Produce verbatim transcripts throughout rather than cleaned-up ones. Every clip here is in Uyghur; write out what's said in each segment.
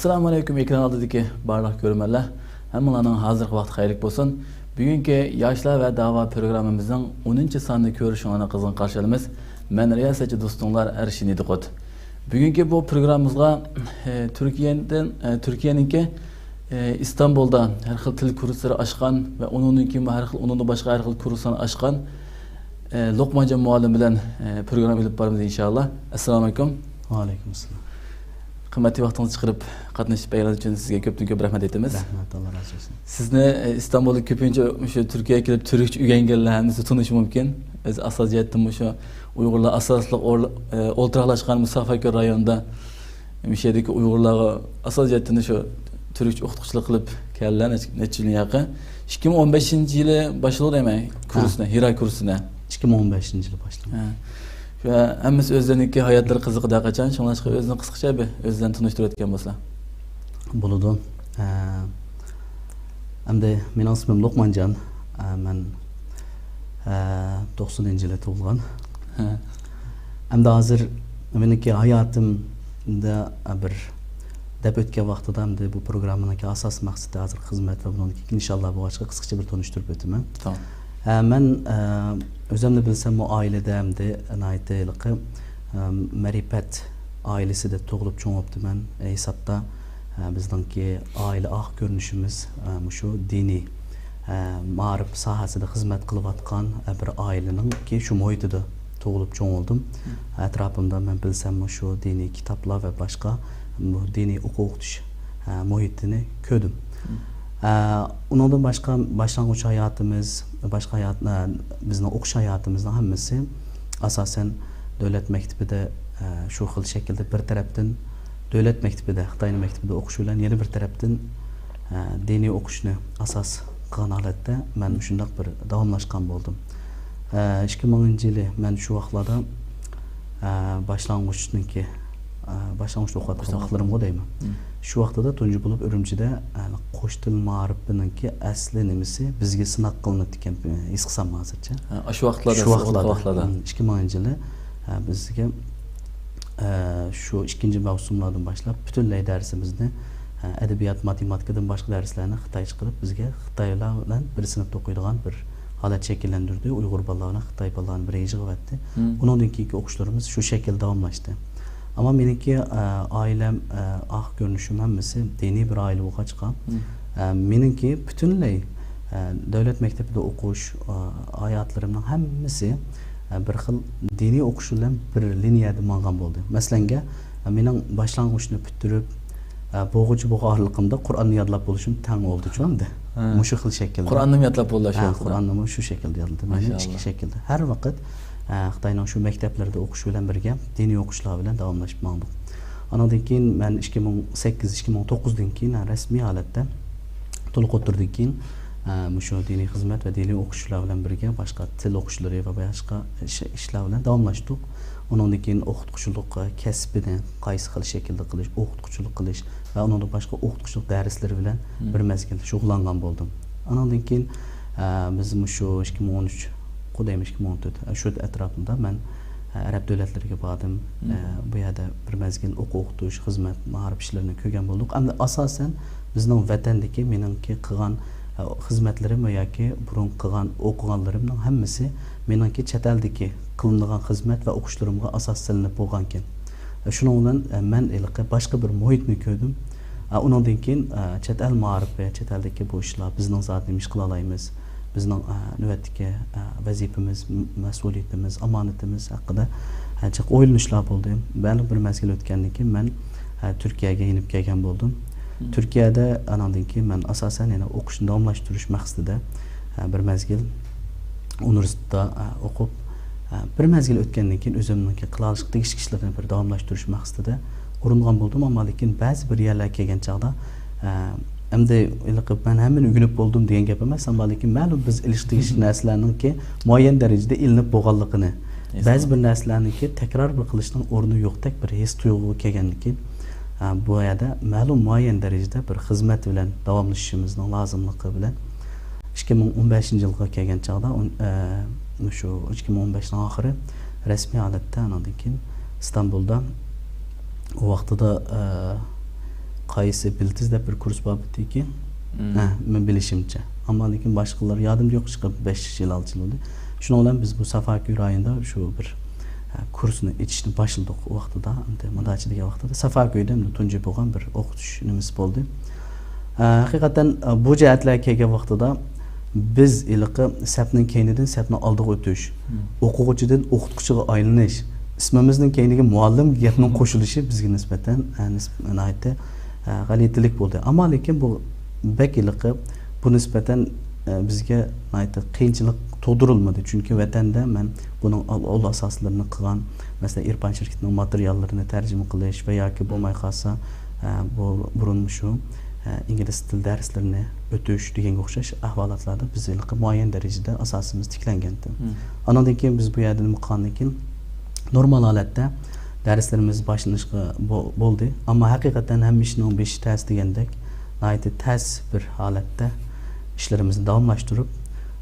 ئەسسالامۇ ئەلەيكۇم، ئېكران ئالدىدىكى بارلىق كۆرۈرمەنلەر. ھەممىڭلارنىڭ ھازىرقى ۋاقتى خەيرلىك بولسۇن. بۈگۈنكى ياشلار ۋە داۋا پروگراممىمىزنىڭ ئونىنچى سانىنى كۆرۈشۈڭلارنى قىزغىن قارشى ئالىمىز. مەن رىياسەتچى دوستۇڭلار ئەرشىن ئىدىقۇت. بۈگۈنكى بۇ پروگراممىمىزغا، ئە، تۈركىيەدىن، ئە، تۈركىيەنىڭكى، ئە، ئىستانبۇلدا ھەر خىل تىل كۇرسلىرى ئاچقان ۋە ئۇنىڭدىن كېيىن ھەر خىل، ئۇنىڭدىن باشقا ھەر خىل كۇرسلارنى ئاچقان، ئە، لوقمانجان مۇئەللىم بىلەن، ئە، پروگرامما ئېلىپ بارىمىز ئىنشاللا. ئەسسالامۇ ئەلەيكۇم. ۋەئەلەيكۇم ئەسسالام. قىممەتلىك ۋاقتىڭىزنى چىقىرىپ قاتنىشىپ بەرگەنلىكىڭىز ئۈچۈن سىزگە كۆپتىن كۆپ رەھمەت ئېيتىمىز. رەھمەت، ئاللا رازى بولسۇن. سىزنى، ئە، ئىستانبۇلدا كۆپىنچە مۇشۇ تۈركىيەگە كېلىپ تۈركچە ئۆگەنگەنلەر ھەممىسى تونۇشى مۇمكىن. ئۆزى ئاساسىي جەھەتتىن مۇشۇ ئۇيغۇرلار ئاساسلىق ئورلا-، ئە، ئولتۇراقلاشقان مۇسافاكۆل رايونىدا مۇشۇ يەردىكى ئۇيغۇرلارغا ئاساسىي جەھەتتىن شۇ تۈركچە ئوقۇتقۇچىلىق قىلىپ كەلدىلەر نەچچە، نەچچە يىلدىن ياقى. ئىككى مىڭ ئون بەشىنچى يىلى باشلىدى دەيمەن كۇرسنى، ھىرا كۇرسىنى. ئىككى مىڭ ئون بەشىنچى يىلى باشلىدىم. ھە. شۇ ھەممىسى ئۆزلىرىنىڭكى ھاياتلىرى قىزىقىدۇ ھەرقاچان. شۇڭلاشقا ئۆزىنى قىسقىچە بىر ئۆزلىرىنى تونۇشتۇرۇۋەتكەن بولسا. بولىدۇ. ئە، ئەمدى مېنىڭ ئىسمىم لوقمانجان. ئە، مەن، ئە، توقسىنىنچى يىلى تۇغۇلغان. ھە. ئەمدى ھازىر مېنىڭكى ھاياتىمدا بىر دەپ ئۆتكەن ۋاقتىدا، ئەمدى بۇ پروگراممىنىڭكى ئاساسىي مەقسىتى ھازىر خىزمەت ۋە بۇنىڭدىن كېيىن ئىنشاللا بولغاچقا قىسقىچە بىر تونۇشتۇرۇپ ئۆتىمەن. تامام. ئە، مەن، ئە، ئۆزۈمنى بىلسەممۇ ئائىلىدە ئەمدى ناھايىتى ھېلىقى، ئە، مەرىپەت ئائىلىسىدە تۇغۇلۇپ چوڭ بوپتىمەن. ئە، ھېسابتا، ئە، بىزنىڭكى ئائىلە ئارقا كۆرۈنۈشىمىز، ئە، مۇشۇ دىنىي، ئە، مائارىپ ساھەسىدە خىزمەت قىلىۋاتقان، ئە، بىر ئائىلىنىڭكى شۇ مۇھىتىدا تۇغۇلۇپ چوڭ بولدۇم. ئەتراپىمدا مەن بىلسەممۇ شۇ دىنىي كىتابلار ۋە باشقا بۇ دىنىي ئوقۇتۇش، ئە، مۇھىتىنى كۆردۈم. ئە، ئۇنىڭدىن باشقا باشلانغۇچ ھاياتىمىز، باشقا ھايات، ئە، بىزنىڭ ئوقۇش ھاياتىمىزنىڭ ھەممىسى ئاساسەن دۆلەت مەكتىپىدە، ئە، شۇ خىل شەكىلدە بىر تەرەپتىن دۆلەت مەكتىپىدە، خىتاينىڭ مەكتىپىدە ئوقۇش بىلەن يەنە بىر تەرەپتىن، ئە، دىنىي ئوقۇشنى ئاساس قىلغان ھالەتتە مەن مۇشۇنداق بىر داۋاملاشقان بولدۇم. ئە، ئىككى مىڭىنچى يىلى مەن شۇ ۋاقىتلاردا، ئە، باشلانغۇچنىڭكى، ئە، باشلانغۇچتا ئوقۇۋاتقان ۋاقىتلىرىمغۇ دەيمەن. شۇ ۋاقتىدا تۇنجى بولۇپ ئۈرۈمچىدە، ئە، قوش تىل مائارىپىنىڭكى ئەسلى نېمىسى بىزگە سىناق قىلىنىپتىكەن، ھېس قىلسام ھازىرچە. ھە، ئاشۇ ۋاقىتلاردا شۇ ۋاقىتلاردا، ھىم، ئىككى مىڭىنچى يىلى، ئە، بىزگە، ئە، شۇ ئىككىنچى مەۋسۇملاردىن باشلاپ پۈتۈنلەي دەرسىمىزنى، ئە، ئەدەبىيات، ماتېماتىكىدىن باشقا دەرسلەرنى خىتايچە قىلىپ، بىزگە خىتايلار بىلەن بىر سىنىپتا ئوقۇيدىغان بىر ھالەت شەكىللەندۈردى. ئۇيغۇر بالىلار بىلەن خىتاي بالىلارنى بىر يىغىۋەتتى. مم. ئۇنىڭدىن كېيىنكى ئوقۇشلىرىمىز شۇ شەكىلدە داۋاملاشتى. ئەمما مېنىڭكى، ئە، ئائىلەم، ئە، ئارقا كۆرۈنۈشۈم ھەممىسى دىنىي بىر ئائىلە بولغاچقا، مم، ئە، مېنىڭكى پۈتۈنلەي، ئە، دۆلەت مەكتىپىدە ئوقۇش، ئە، ھاياتلىرىمنىڭ ھەممىسى، ئە، بىر خىل دىنىي ئوقۇش بىلەن بىر لىنىيەدە ماڭغان بولدى. مەسىلەنگە، ئە، مېنىڭ باشلانغۇچنى پۈتتۈرۈپ، ئە، بوغۇچى بولغانلىقىمدا قۇرئاننى يادلاپ بولۇشۇم تەڭ بولدى شۇ ئەمدى. ھە. مۇشۇ خىل شەكىلدە. قۇرئاننىمۇ يادلاپ بولدى شۇ ھە، ۋاقىتتا. قۇرئاننىمۇ شۇ شەكىلدە يادلىدىم. يەنى ماشائاللا. ئىككى شەكىلدە. ھەر ۋاقىت، ئە، خىتاينىڭ شۇ مەكتەپلىرىدە ئوقۇش بىلەن بىرگە دىنىي ئوقۇشلار بىلەن داۋاملىشىپ ماڭدۇق. ئانىڭدىن كېيىن مەن ئىككى مىڭ سەككىز، ئىككى مىڭ توققۇزدىن كېيىن، ھە، رەسمىي ھالەتتە تولۇق ئوتتۇرىدىن كېيىن، ئە، مۇشۇ دىنىي خىزمەت ۋە دىنىي ئوقۇشلار بىلەن بىرگە باشقا تىل ئوقۇشلىرى ۋە باشقا ئىش، ئىشلار بىلەن داۋاملاشتۇق. ئۇنىڭدىن كېيىن ئوقۇتقۇچىلىق، ئە، كەسپىنى قايسى خىل شەكىلدە قىلىش، ئوقۇتقۇچىلىق قىلىش ۋە ئۇنىڭدىن باشقا ئوقۇتقۇچىلىق دەرسلىرى بىلەن مم، بىر مەزگىل شۇغۇللانغان بولدۇم. ئانىڭدىن كېيىن، ئە، بىز مۇشۇ ئىككى مىڭ ئون ئۈچ، قۇدايمۇ ئىككى مىڭ ئون تۆت، ئە، شۇ ئەتراپىمدا مەن، ئە، ئەرەب دۆلەتلىرىگە باردىم. مم. ئە، بۇ يەردە بىر مەزگىل ئوقۇ-، ئوقۇتۇش، خىزمەت، مائارىپ ئىشلىرىنى كۆرگەن بولدۇق. ئەمدى ئاساسەن بىزنىڭ ۋەتەندىكى مېنىڭكى قىلغان، ئە، خىزمەتلىرىم ۋە ياكى بۇرۇن قىلغان ئوقۇغانلىرىمنىڭ ھەممىسى مېنىڭكى چەت ئەلدىكى قىلىنىدىغان خىزمەت ۋە ئوقۇشلىرىمغا ئاساس سېلىنىپ بولغانىكەن. شۇنىڭ بىلەن، ئە، مەن ھېلىقى باشقا بىر مۇھىتنى كۆردۈم. ئە، ئۇنىڭدىن كېيىن، ئە، چەت ئەل مائارىپى، چەت ئەلدىكى بۇ ئىشلار، بىزنىڭ زادى نېمە ئىش قىلالايمىز؟ بىزنىڭ، ئە، نۆۋەتتىكى، ئە، ۋەزىپىمىز، م-، مەسئۇلىيىتىمىز، ئامانىتىمىز ھەققىدە، ئە، جىق ئويلىنىشلار بولدى. مەلۇم بىر مەزگىل ئۆتكەندىن كېيىن مەن، ئە، تۈركىيەگە يېنىپ كەلگەن بولدۇم. مم. تۈركىيەدە ئاناندىن كېيىن مەن ئاساسەن يەنە ئوقۇشنى داۋاملاشتۇرۇش مەقسىتىدە، ئە، بىر مەزگىل ئۇنىۋېرسىتېتتا، ئە، ئوقۇپ، ئە، بىر مەزگىل ئۆتكەندىن كېيىن ئۆزۈمنىڭكى قىلالىشقا تېگىشلىك ئىشلىرىنى بىر داۋاملاشتۇرۇش مەقسىتىدە ئۇرۇنغان بولدۇم. ئەمما لېكىن بەزى بىر يەرلەرگە كەلگەن چاغدا، ئە، ئەمدى ھېلىقى مەن ھەممىنى ئۆگىنىپ بولدۇم دېگەن گەپ ئەمەس، ئەمما لېكىن مەلۇم بىز ئېلىشقا تېگىشلىك نەرسىلەرنىڭكى مۇئەييەن دەرىجىدە ئېلىنىپ بولغانلىقىنى، بەزى بىر نەرسىلەرنىڭكى تەكرار بىر قىلىشنىڭ ئورنى يوقتەك بىر ھېس تۇيغۇغا كەلگەندىن كېيىن، ئە، بۇ يەردە مەلۇم مۇئەييەن دەرىجىدە بىر خىزمەت بىلەن داۋاملىشىشىمىزنىڭ لازىملىقى بىلەن، ئىككى مىڭ ئون بەشىنچى يىلغا كەلگەن چاغدا، ئون-، ئە، مۇشۇ ئىككى مىڭ ئون بەشنىڭ ئاخىرى رەسمىي ھالەتتە، ئاناندىن كېيىن ئىستانبۇلدا ئۇ ۋاقتىدا، ئە، قايسى بىلتىز دەپ بىر كۇرس بار بىتىكى. مم. ھە، مەن بىلىشىمچە. ئەمما لېكىن باشقىلار ياردىمچى يوق، ئىشقىلىپ بەش يىل، ئالتە يىل بولدى. شۇنىڭ بىلەن بىز بۇ سافاكۆي رايونىدا شۇ بىر، ھە، كۇرسنى ئېچىشنى باشلىدۇق ئۇ ۋاقتىدا. ئەمدى مۇنداچە دېگەن ۋاقتىدا سافاكۆيدە ئەمدى تۇنجى بولغان بىر ئوقۇتۇش نېمىسى بولدى. ھە، ھەقىقەتەن، بۇ جەھەتلەرگە كەلگەن ۋاقتىدا بىز ھېلىقى سەپنىڭ كەينىدىن سەپنىڭ ئالدىغا ئۆتۈش، مم. ئوقۇغۇچىدىن ئوقۇتقۇچىغا ئايلىنىش، ئىسمىمىزنىڭ كەينىگە مۇئەللىم گەپنىڭ قوشۇلۇشى بىزگە نىسبەتەن، ئە، نىس-، ناھايىتى، ئە، غەلىتىلىك بولدى. ئەمما لېكىن بۇ بەك ھېلىقى، بۇ نىسبەتەن، ئە، بىزگە ناھايىتى قىيىنچىلىق تۇغدۇرۇلمىدى. چۈنكى ۋەتەندە مەن بۇنىڭ ئال-، ئۇل ئاساسلىرىنى قىلغان، مەسىلەن، ئىرپان شىركىتىنىڭ ماتېرىياللىرىنى تەرجىمە قىلىش ۋە ياكى بولماي قالسا، ئە، بۇ، بۇرۇن شۇ، ئە، ئىنگلىز تىل دەرسلىرىنى ئۆتۈش دېگەنگە ئوخشاش ئەھۋالاتلاردا بىز ھېلىقى مۇئەييەن دەرىجىدە ئاساسىمىز تىكلەنگەنتى. مم. ئانىڭدىن كېيىن بىز بۇ يەردىن قىلغاندىن كېيىن نورمال ھالەتتە دەرسلىرىمىز باشلىنىشقا بو-، بولدى. ئەمما ھەقىقەتەن ھەممە ئىشنىڭ بېشى تەس دېگەندەك، ناھايىتى تەس بىر ھالەتتە ئىشلىرىمىزنى داۋاملاشتۇرۇپ،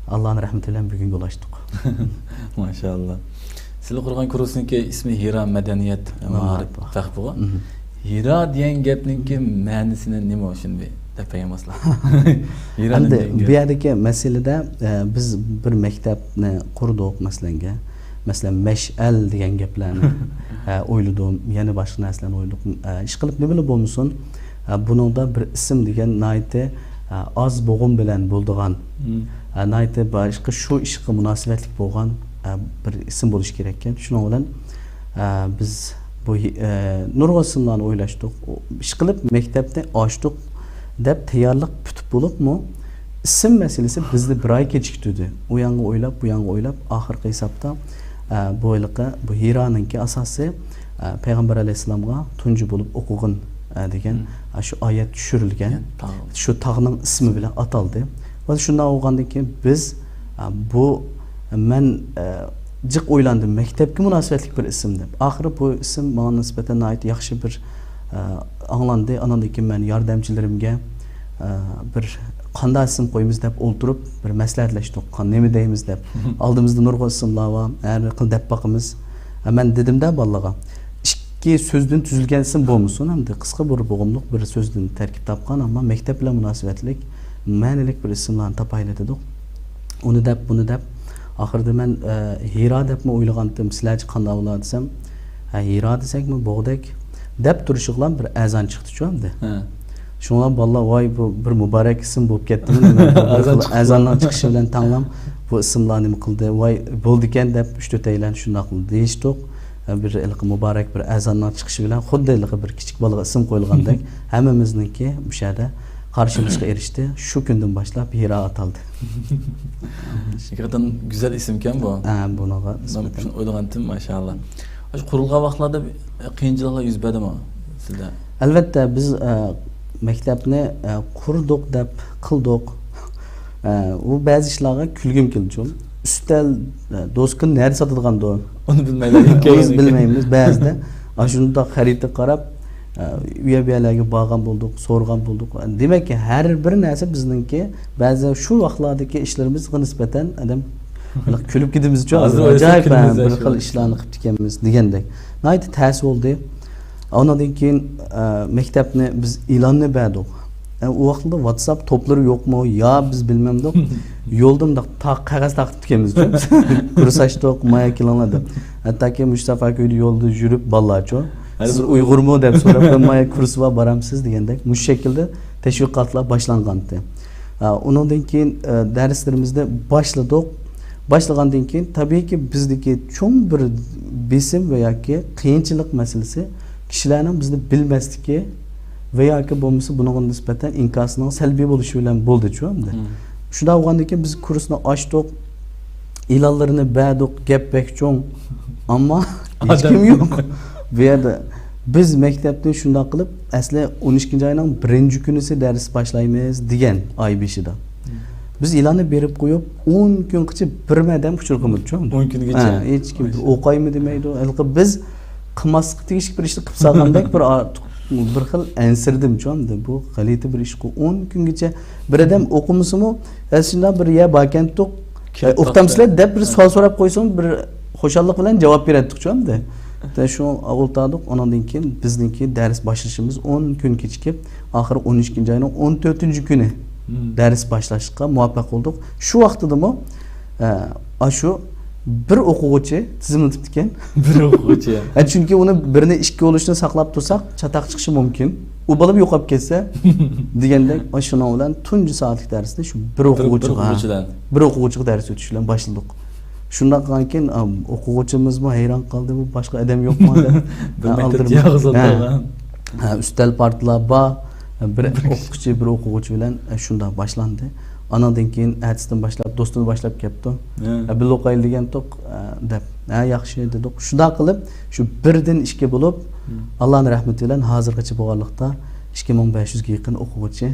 ئاللانىڭ رەھمىتى بىلەن بۈگۈنگە ئۇلاشتۇق. ماشائاللا. سىلەر قۇرغان كۇرسنىڭكى ئىسمى ھىرا مەدەنىيەت مائارىپ مائارىپ. ۋەخپىغۇ. مم. ھىرا دېگەن گەپنىڭكى مەنىسىنى نېمە شۇنى بىر دەپ بەرگەن بولسىلا. ھىرا ئەمدى نېمە دېگەن بۇ گەپ؟ يەردىكى مەسىلىدە، ئە، بىز بىر مەكتەپنى قۇردۇق، مەسىلەنگە. مەسىلەن، مەشئەل دېگەن گەپلەرنى، ئە، ئويلىدىم، يەنە باشقا نەرسىلەرنى ئويلىدۇم. ئە، ئىشقىلىپ نېمىلا بولمىسۇن، ئە، بۇنىڭدا بىر ئىسىم دېگەن ناھايىتى، ئە، ئاز بوغۇم بىلەن بولىدىغان، مم. ئە، ناھايىتى باشقا شۇ ئىشقا مۇناسىۋەتلىك بولغان، ئە، بىر ئىسىم بولۇشى كېرەككەن. شۇنىڭ بىلەن، ئە، بىز بۇ، ئە، نۇرغۇن ئىسىملارنى ئويلاشتۇق. ئىشقىلىپ مەكتەپنى ئاچتۇق دەپ تەييارلىق پۈتۈپ بولۇپمۇ، ئىسىم مەسىلىسى بىزنى بىر ئاي كېچىكتۈردى. ئۇ يانغا ئويلاپ، بۇ يانغا ئويلاپ، ئاخىرقى ھېسابتا، ئە، بۇ ھېلىقى، بۇ ھىرانىڭكى ئاساسى، ئە، پەيغەمبەر ئەلەيھىسسالامغا تۇنجى بولۇپ ئوقۇغىن، ئە، دېگەن، مم. ئە، شۇ ئايەت چۈشۈرۈلگەن، دېگەن تاغ. شۇ تاغنىڭ ئىسمى بىلەن ئاتالدى. ۋە شۇنداق بولغاندىن كېيىن بىز، ئە، بۇ، مەن، ئە، جىق ئويلاندىم، مەكتەپكە مۇناسىۋەتلىك بىر ئىسىم دەپ. ئاخىرى بۇ ئىسىم ماڭا نىسبەتەن ناھايىتى ياخشى بىر، ئە، ئاڭلاندى. ئانىڭدىن كېيىن مەن ياردەمچىلىرىمگە، ئە، بىر قانداق ئىسىم قويىمىز دەپ ئولتۇرۇپ، بىر مەسلىھەتلەشتۇق. قا-، نېمە دەيمىز دەپ. ئالدىمىزدا نۇرغۇن ئىسىملار بار. ھەر خىل دەپ باقىمىز. ئە، مەن دېدىمدە بالىلارغا، ئىككى سۆزدىن تۈزۈلگەن ئىسىم بولمىسۇن، ئەمدى قىسقا بىر بوغۇملۇق بىر سۆزدىن تەركىب تاپقان، ئەمما مەكتەپ بىلەن مۇناسىۋەتلىك مەنىلىك بىر ئىسىملارنى تاپايلى دېدۇق. ئۇنى دەپ، بۇنى دەپ، ئاخىرىدا مەن، ئە، ھىرا دەپمۇ ئويلىغانتىم، سىلەرچە قانداق بولار دېسەم، ھە، ھىرا دېسەكمۇ بوغدەك دەپ تۇرۇشىغىلا بىر ئەزان چىقتىچۇ ئەمدى. ھە. شۇڭا بالىلار، ۋاي، بۇ بىر مۇبارەك ئىسىم بولۇپ كەتتىمۇ، نېمە، بۇ بىر ئەزان خىل چىقىپتۇ. ئەزاننىڭ چىقىشى بىلەن تەڭلا بۇ ئىسىملار نېمە قىلدى، ۋاي، بولىدىكەن دەپ ئۈچ تۆتەيلەن شۇنداق قىلدى، دېيىشتۇق. بىر ھېلىقى مۇبارەك بىر ئەزاننىڭ چىقىشى بىلەن خۇددى ھېلىقى بىر كىچىك بالىغا ئىسىم قويۇلغاندەك ھەممىمىزنىڭكى مۇشۇ يەردە قارشىلىشقا ئېرىشتى. شۇ كۈندىن باشلاپ ھىرا ئاتالدى. ھەقىقەتەن گۈزەل ئىسىمكەن بۇ. ھە، بۇنىڭغا مەن نىسبەتەن شۇنى ئويلىغانتىم، ماشائاللا. شۇ قۇرۇلغان ۋاقىتلاردا قىيىنچىلىقلار يۈز بەردىمۇ سىزدە؟ ئەلۋەتتە، بىز، ئە، مەكتەپنى، ئە، قۇردۇق دەپ قىلدۇق. ئە، ئۇ بەزى ئىشلارغا كۈلگۈم كېلىدۇ. ئۈستەل، ئە، دوسكىنى نەدە ساتىدىغاندۇ؟ ئۇنى بىلمەيلى. ئۇنى بىلمەيمىز. بەزىدە ئاشۇنداق خەرىتە قاراپ، ئە، ئۇ يەر بۇ يەرلەرگە بارغان بولدۇق، سورىغان بولدۇق. دېمەككى، ھەر بىر نەرسە بىزنىڭكى بەزى شۇ ۋاقىتلاردىكى ئىشلىرىمىزغا نىسبەتەن ئادەم كۈلۈپ كېتىمىزچۇ. ھازىر ئاجايىپ، ھە، بىر خىل ئىشلارنى قىلىپ كېتىكەنمىز دېگەندەك. ناھايىتى تەس بولدى. ئانىڭدىن كېيىن، ئە، مەكتەپنى بىز ئېلاننى بەردۇق. ئە، ئۇ ۋاقىتتا ۋاتساپ توپلىرى يوقمۇ، يا بىز بىلمەمدۇق. يولدا مۇنداق تا-، قەغەز تارقىتىپتىكەنمىز. كۇرس ئاچتۇق، مايا كېلىڭلار دەپ. ھەتتاكى مۇشتەپا كۆيدە يولدا يۈرۈپ بالىلارچۇ، سىز ئۇيغۇرمۇ دەپ سوراپ، مايا كۇرسى بار، بارامسىز دېگەندەك. مۇشۇ شەكىلدە تەشۋىقاتلار باشلانغانتى. ئە، ئۇنىڭدىن كېيىن، ئە، دەرسلىرىمىزنى باشلىدۇق. باشلىغاندىن كېيىن، تەبىئىيكى، بىزدىكى چوڭ بىر بېسىم ۋە ياكى قىيىنچىلىق مەسىلىسى كىشىلەرنىڭ بىزنى بىلمەسلىكى ۋە ياكى بولمىسا بۇنىڭغا نىسبەتەن ئىنكاسىنىڭ سەلبىي بولۇشى بىلەن بولدىچۇ ئەمدى. مم. شۇنداق بولغاندىن كېيىن بىز كۇرسنى ئاچتۇق، ئېلانلىرىنى بەردۇق، گەپ بەك چوڭ، ئەمما ھېچكىم يوق. بۇ يەردە بىز مەكتەپنى شۇنداق قىلىپ، ئەسلى ئون ئىككىنچى ئاينىڭ بىرىنچى كۈنىسى دەرس باشلايمىز دېگەن ئاي بېشىدا. مم. بىز ئېلاننى بېرىپ قويۇپ، ئون كۈنگىچە بىرمۇ ئادەم ئۇچۇر قىلمىدىچۇ. ئون كۈنگىچە؟ ھە، ھېچكىم ئوقايمۇ دېمەيدۇ. ھېلىقى بىز قىلماسلىققا تېگىشلىك بىر ئىشنى قىلىپ سالغاندەك بىر ئارتۇق، بىر خىل ئەنسىرىدىمچۇ ئەمدى. بۇ غەلىتە بىر ئىشقۇ. ئون كۈنگىچە بىر ئادەم ئوقۇمىسىمۇ، ئەسلىدە بىر يەر باركەنتۇق، ئە، ئوقۇتامسىلەر دەپ بىر سوئال سوراپ قويسىمۇ، بىر خۇشاللىق بىلەن جاۋاب بېرەتتۇقچۇ ئەمدى. شۇ ئولتۇردۇق، ئۇنىڭدىن كېيىن بىزنىڭكى دەرس باشلىشىمىز ئون كۈن كېچىكىپ، ئاخىرى ئون ئىككىنچى ئاينىڭ ئون تۆتىنچى كۈنى دەرس باشلاشقا مۇۋەپپەق بولدۇق. شۇ ۋاقتىدىمۇ، ئە، ئاشۇ بىر ئوقۇغۇچى تىزىملىتىپتىكەن. بىر ئوقۇغۇچى. ئە، چۈنكى ئۇنى بىرنى ئىككى بولۇشنى ساقلاپ تۇرساق، چاتاق چىقىشى مۇمكىن. ئۇ بالىمۇ يوقاپ كەتسە دېگەندەك، ئاشۇنىڭ بىلەن تۇنجى سائەتلىك دەرسنى شۇ بىر بىر، بىر ئوقۇغۇچىغا، ئوقۇغۇچى بىلەن. بىر ئوقۇغۇچىغا دەرس ئۆتۈش بىلەن باشلىدۇق. شۇنداق قىلغانكىن، ئام، ئوقۇغۇچىمىزمۇ ھەيران قالدى، بۇ باشقا ئادەم يوقمۇ دەپ. بىر مەكتەپتە ئالدىرىمىز. يالغۇز ھە. ئولتۇرغان. ھە، ئۈستەل، پارتىلار بار. بىر بىر كىشى. ئوقۇتقۇچى، بىر ئوقۇغۇچى بىلەن، ئە، شۇنداق باشلاندى. ئانىڭدىن كېيىن ئەتىسىدىن باشلاپ، دوستىنى باشلاپ كەپتۇ. ھە. ئە، بىللە ئوقۇيلى دېگەنتۇق، ئە، دەپ. ھە، ياخشى دېدۇق. شۇنداق قىلىپ، شۇ بىردىن ئىككى بولۇپ، ھە. ئاللانىڭ رەھمىتى بىلەن ھازىرغىچە بولغانلىقتا، ئىككى مىڭ بەش يۈزگە يېقىن ئوقۇغۇچى.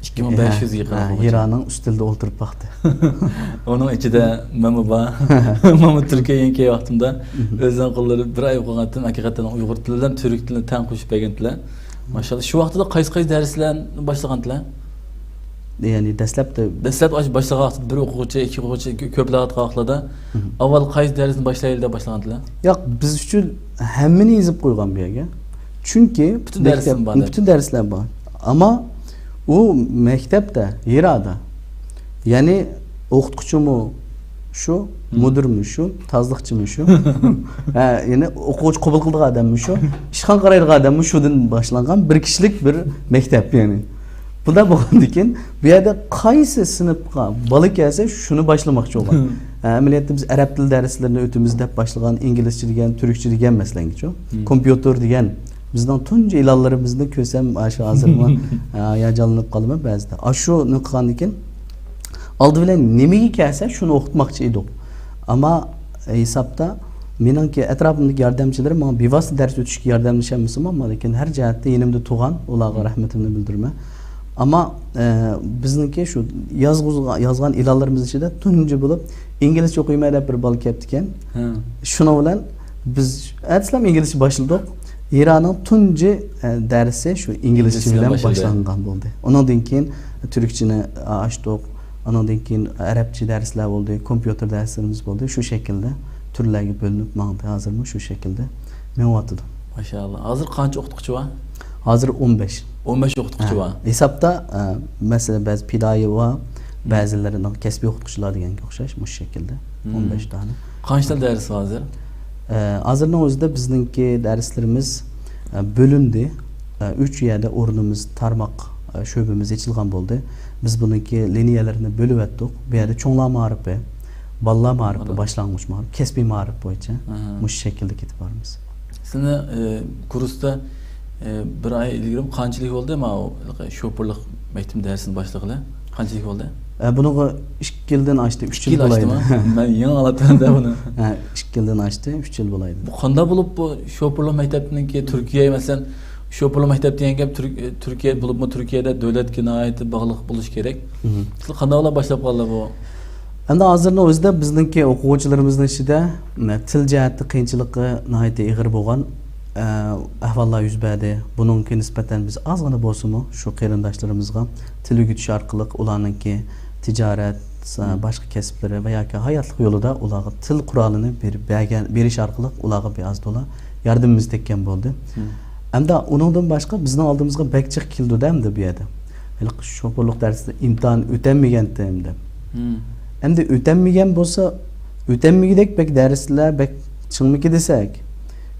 ئىككى مىڭ بەش يۈزگە يېقىن ھە، ئوقۇغۇچى. ھىرانىڭ ئۈستىلىدە ئولتۇرۇپ باقتى. ئۇنىڭ ئىچىدە مەنمۇ بار. مەنمۇ تۈركىيەگە كەلگەن ۋاقتىمدا مم. ئۆزىنىڭ قوللىرى بىر ئاي ئوقۇغانتىم، ھەقىقەتەن ئۇيغۇر تىلى بىلەن تۈرك تىلىنى تەڭ قوشۇپ بەرگەنتىلەر. ماشاللا. شۇ ۋاقىتتا قايسى، قايسى دەرسلەرنى باشلىغانتىلەر؟ يەنى دەسلەپتە دەسلەپ ئاش-، باشلىغان ۋاقتىدا بىر ئوقۇغۇچى، ئىككى ئوقۇغۇچى، كۆ-، كۆپلەۋاتقان ۋاقىتلاردا مم. ئاۋۋال قايسى دەرسنى باشلايلى دەپ باشلىغانتىلەر؟ ياق، بىز ئۈچۈن ھەممىنى يېزىپ قويغان بۇ يەرگە. چۈنكى بۈتۈن مەكتەپ، دەرسلەرمۇ بار دەپ. بۈتۈن دەرسلەر بار. ئەمما ئۇ مەكتەپتە، ھىرادا، يەنى ئوقۇتقۇچىمۇ شۇ، مم. مۇدىرمۇ شۇ، تازىلىقچىمۇ شۇ. ھە، يەنى ئوقۇغۇچى قوبۇل قىلىدىغان ئادەممۇ شۇ، ئىشخانا قارايدىغان ئادەممۇ شۇدىن باشلانغان بىر كىشىلىك بىر مەكتەپ، يەنى. بۇنداق بولغاندىكىن، بۇ يەردە قايسى سىنىپقا بالا كەلسە، شۇنى باشلىماقچى بولغان. ھە، ئەمەلىيەتتە بىز ئەرەب تىل دەرسلىرىنى ئۆتىمىز دەپ باشلىغان، ئىنگلىزچە دېگەن، تۈركچە دېگەن، مەسىلەنگىچۇ. مم. كومپيۇتېر دېگەن. بىزنىڭ تۇنجى ئېلانلىرىمىزنى كۆرسەم، ئاشۇ ھازىرمۇ، ھاياجانلىنىپ قالىمەن بەزىدە. ئاشۇنى قىلغاندىن كېيىن، ئالدى بىلەن نېمىگە كەلسە، شۇنى ئوقۇتماقچى ئىدۇق. ئەمما ھېسابتا مېنىڭكى ئەتراپىمدىكى ياردەمچىلىرىم ماڭا بىۋاسىتە دەرس ئۆتۈشكە ياردەملىشەلمىسىمۇ، لېكىن ھەر جەھەتتە يېنىمدا تۇرغان، ئۇلارغا مم. رەھمىتىمنى بىلدۈرىمەن. ئەمما، ئە، بىزنىڭكى شۇ يازغۇزغا-، يازغان ئېلانلىرىمىز ئىچىدە تۇنجى بولۇپ، ئىنگلىزچە ئوقۇيمەن دەپ بىر بالا كەپتىكەن. ھە. شۇنىڭ بىلەن بىز ئەتىسىلەم ئىنگلىزچە باشلىدۇق. ھىرانىڭ تۇنجى، ئە، دەرسى شۇ ئىنگلىزچە ئىنگلىزچە بىلەن بىلەن باشلىدى. باشلانغان بولدى. ئۇنىڭدىن كېيىن تۈركچىنى ئاچتۇق. ئۇنىڭدىن كېيىن ئەرەبچە دەرسلەر بولدى، كومپيۇتېر دەرسلىرىمىز بولدى. شۇ شەكىلدە تۈرلەرگە بۆلۈنۈپ ماڭدى. ھازىرمۇ شۇ شەكىلدە مېڭىۋاتىدۇ. ماشائاللا. ھازىر قانچە ئوقۇتقۇچى بار؟ ھازىر ئون بەش. ئون بەش ئوقۇتقۇچى ھە. بار. ھېسابتا، ئە، مەسىلەن، بەزى پىدائىي بار، مم. بەزىلىرىنىڭ كەسپىي ئوقۇتقۇچىلار دېگەنگە ئوخشاش، مۇشۇ شەكىلدە. مم. ئون بەش دانە. قانچە تال دەرس بار ھازىر؟ ئە، ھازىرنىڭ ئۆزىدە بىزنىڭكى دەرسلىرىمىز، ئە، بۆلۈندى. ئە، ئۈچ يەردە ئورنىمىز تارماق، ئە، شۆبىمىز ئېچىلغان بولدى. بىز بۇنىڭكى لىنىيەلىرىنى بۆلۈۋەتتۇق. بۇ يەردە چوڭلار مائارىپى، بالىلار مائارىپى، بالىلار. باشلانغۇچ مائارىپ، كەسپىي مائارىپ بويىچە ئاھا. مۇشۇ شەكىلدە كېتىپ بارىمىز. سىزنى، ئە، كۇرستا، ئە، بىر ئاي ئىلگىرى قانچىلىك بولدى؟ ماۋۇ شوپۇرلۇق مەكتىپى دەرسىنى باشلىغىلى قانچىلىك بولدى؟ ئە، بۇنىڭغا ئىككى يىلدىن ئاشتى، ئۈچ يىل ئىككى يىل بولايدۇ. ئاشتىمۇ؟ مەن يېڭى ئاڭلاپتىمەن بۇنى. ھە، ئىككى يىلدىن ئاشتى، ئۈچ يىل بولايدۇ. بۇ قانداق بولۇپ بۇ شوپۇرلۇق مەكتەپنىڭكى تۈركىيە، مەسىلەن، شوپۇرلۇق مەكتەپ دېگەن گەپ تۈرك-، تۈركىيە بولۇپمۇ تۈركىيەدە دۆلەتكە ناھايىتى باغلىق بولۇشى كېرەك. مم. سىلەر قانداق بىلەن باشلاپ قالدى بۇ؟ ئەمدى ھازىرنىڭ ئۆزىدە بىزنىڭكى ئوقۇغۇچىلىرىمىزنىڭ ئىچىدە، مە، تىل جەھەتتە قىيىنچىلىقى ناھايىتى ئېغىر بولغان، ئە، ئەھۋاللار يۈز بەردى. بۇنىڭغا نىسبەتەن بىز ئازغىنا بولسىمۇ شۇ قېرىنداشلىرىمىزغا تىل ئۆگىتىش ئارقىلىق ئۇلارنىڭكى تىجارەت، سا-، مم. باشقا كەسىپلىرى ۋە ياكى ھاياتلىق يولىدا ئۇلارغا تىل قورالىنى بېرىپ بەرگەن، بېرىش ئارقىلىق ئۇلارغا بىر ئاز تولا ياردىمىمىز تەگكەن بولدى. مم. ئەمدى ئۇنىڭدىن باشقا بىزنىڭ ئالدىمىزغا بەك جىق كېلىدۇ-دە ئەمدى بۇ يەردە. ھېلىقى شوپۇرلۇق دەرسىدە ئىمتىھان ئۆتەلمىگەنتىم دەپ. مم. ئەمدى ئۆتەلمىگەن بولسا، ئۆتەلمىگۈدەك بەك دەرسلەر بەك چىڭمىكى دېسەك،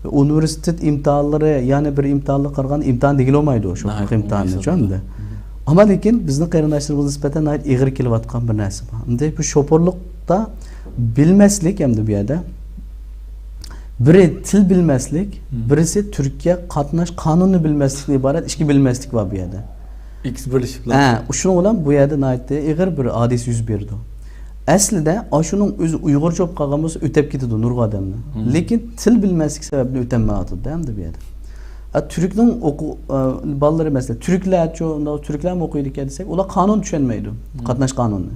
ئۇنىۋېرسىتېت ئىمتىھانلىرى، يەنى بىر ئىمتىھانلارغا قارىغاندا ئىمتىھان دېگىلى بولمايدۇ، شوپۇرلۇق ناھايىتى ئىمتىھانى ئوڭايسىز چۈشەندى. بولىدۇ. ئەمما لېكىن بىزنىڭ قېرىنداشلىرىمىزغا نىسبەتەن ناھايىتى ئېغىر كېلىۋاتقان بىر نەرسە بار. ئەمدى بۇ شوپۇرلۇقتا بىلمەسلىك ئەمدى بۇ يەردە. بىرى تىل بىلمەسلىك، مم. بىرىسى تۈركىيە قاتناش قانۇنىنى بىلمەسلىكتىن ئىبارەت ئىككى بىلمەسلىك بار بۇ يەردە. ئىككىسى بىرلىشىپلا. ھە، شۇنىڭ بىلەن بۇ يەردە ناھايىتى ئېغىر بىر ھادىسە يۈز بېرىدۇ. ئەسلىدە ئاشۇنىڭ ئۆزى ئۇيغۇرچە بولۇپ قالغان بولسا ئۆتەپ كېتىدۇ نۇرغۇن ئادەمنى. مم. لېكىن تىل بىلمەسلىك سەۋەبىدىن ئۆتەلمەيۋاتىدۇ ئەمدى بۇ يەردە. ئە، تۈركنىڭ ئوقۇ-، ئە، بالىلىرى مەسىلەن، تۈركلەرچۇ، ئۇنداق تۈركلەرمۇ ئوقۇيدىكەن دېسەك، ئۇلار قانۇن چۈشەنمەيدۇ، مم. قاتناش قانۇنىنى.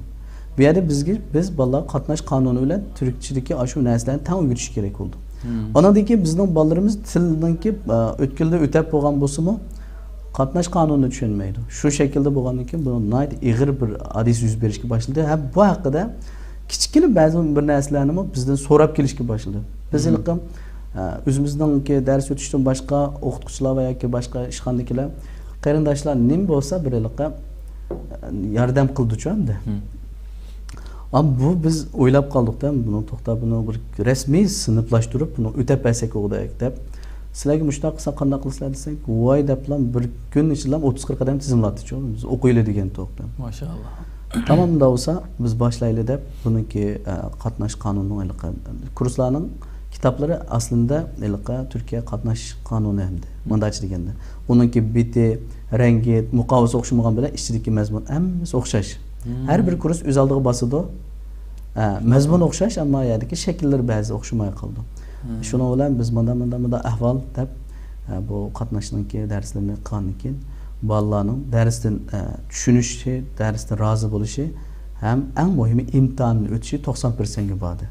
بۇ يەردە بىزگە، بىز بالىلارغا قاتناش قانۇنى بىلەن تۈركچىدىكى ئاشۇ نەرسىلەرنى تەڭ ئۆگىتىش كېرەك بولىدۇ. مم. ئاندىن كېيىن بىزنىڭ بالىلىرىمىز تىلنىڭكى، ئە، ئۆتكىلىدە ئۆتەپ بولغان بولسىمۇ، قاتناش قانۇنىنى چۈشەنمەيدۇ. شۇ شەكىلدە بولغاندىن كېيىن، بۇ ناھايىتى ئېغىر بىر ھادىسە يۈز بېرىشكە باشلىدى. ھەم بۇ ھەققىدە كىچىككىنە بەزى بىر نەرسىلەرنىمۇ بىزدىن سوراپ كېلىشكە باشلىدى. بىز مم. ھېلىقى ئە، ئۆزىمىزنىڭكى دەرس ئۆتۈشتىن باشقا ئوقۇتقۇچىلار ۋە ياكى باشقا ئىشخانىدىكىلەر، قېرىنداشلار نېمە بولسا بىر ھېلىقى، ئە، ياردەم قىلىدۇچۇ ئەمدى. ئەمما بۇ بىز ئويلاپ قالدۇق-دە، بۇنى توختاپ، بۇنى بىر رەسمىي سىنىپلاشتۇرۇپ، بۇنى ئۆتەپ بەرسەك بولغۇدەك دەپ. سىلەرگە مۇشۇنداق قىلساق قانداق قىلىسىلەر دېسەك، ۋاي دەپلا بىر كۈن ئىچىدىلا ئوتتۇز قىرىق ئادەم تىزىملاتتىچۇ، بىز ئوقۇيلى دېگەن توختاپ. ماشائاللا. تامام، ئۇنداق بولسا بىز باشلايلى دەپ، بۇنىڭكى، ئە، قاتناش قانۇنىنىڭ ھېلىقى كۇرسلارنىڭ كىتابلىرى ئەسلىندە ھېلىقى تۈركىيە قاتناش قانۇنى ئەمدى. مۇنداقچە دېگەندە، ئۇنىڭكى بېتى، رەڭگى، مۇقاۋىسى ئوخشىمىغان بىلەن ئىچىدىكى مەزمۇن ھەممىسى ئوخشاش. ھەر بىر كۇرس ئۆز ئالدىغا باسىدۇ. ئە، مەزمۇن ئوخشاش، ئەمما يەردىكى شەكىللىرى بەزى ئوخشىماي قالىدۇ. شۇنىڭ بىلەن بىز مۇنداق، مۇنداق، مۇنداق ئەھۋال دەپ، ئە، بۇ قاتناشنىڭكى دەرسلىرىنى قىلغاندىن كېيىن، بالىلارنىڭ دەرستىن، ئە، چۈشىنىشى، دەرستىن رازى بولۇشى ھەم ئەڭ مۇھىمى ئىمتىھاندىن ئۆتۈشى توقسان پىرسەنتكە باردى.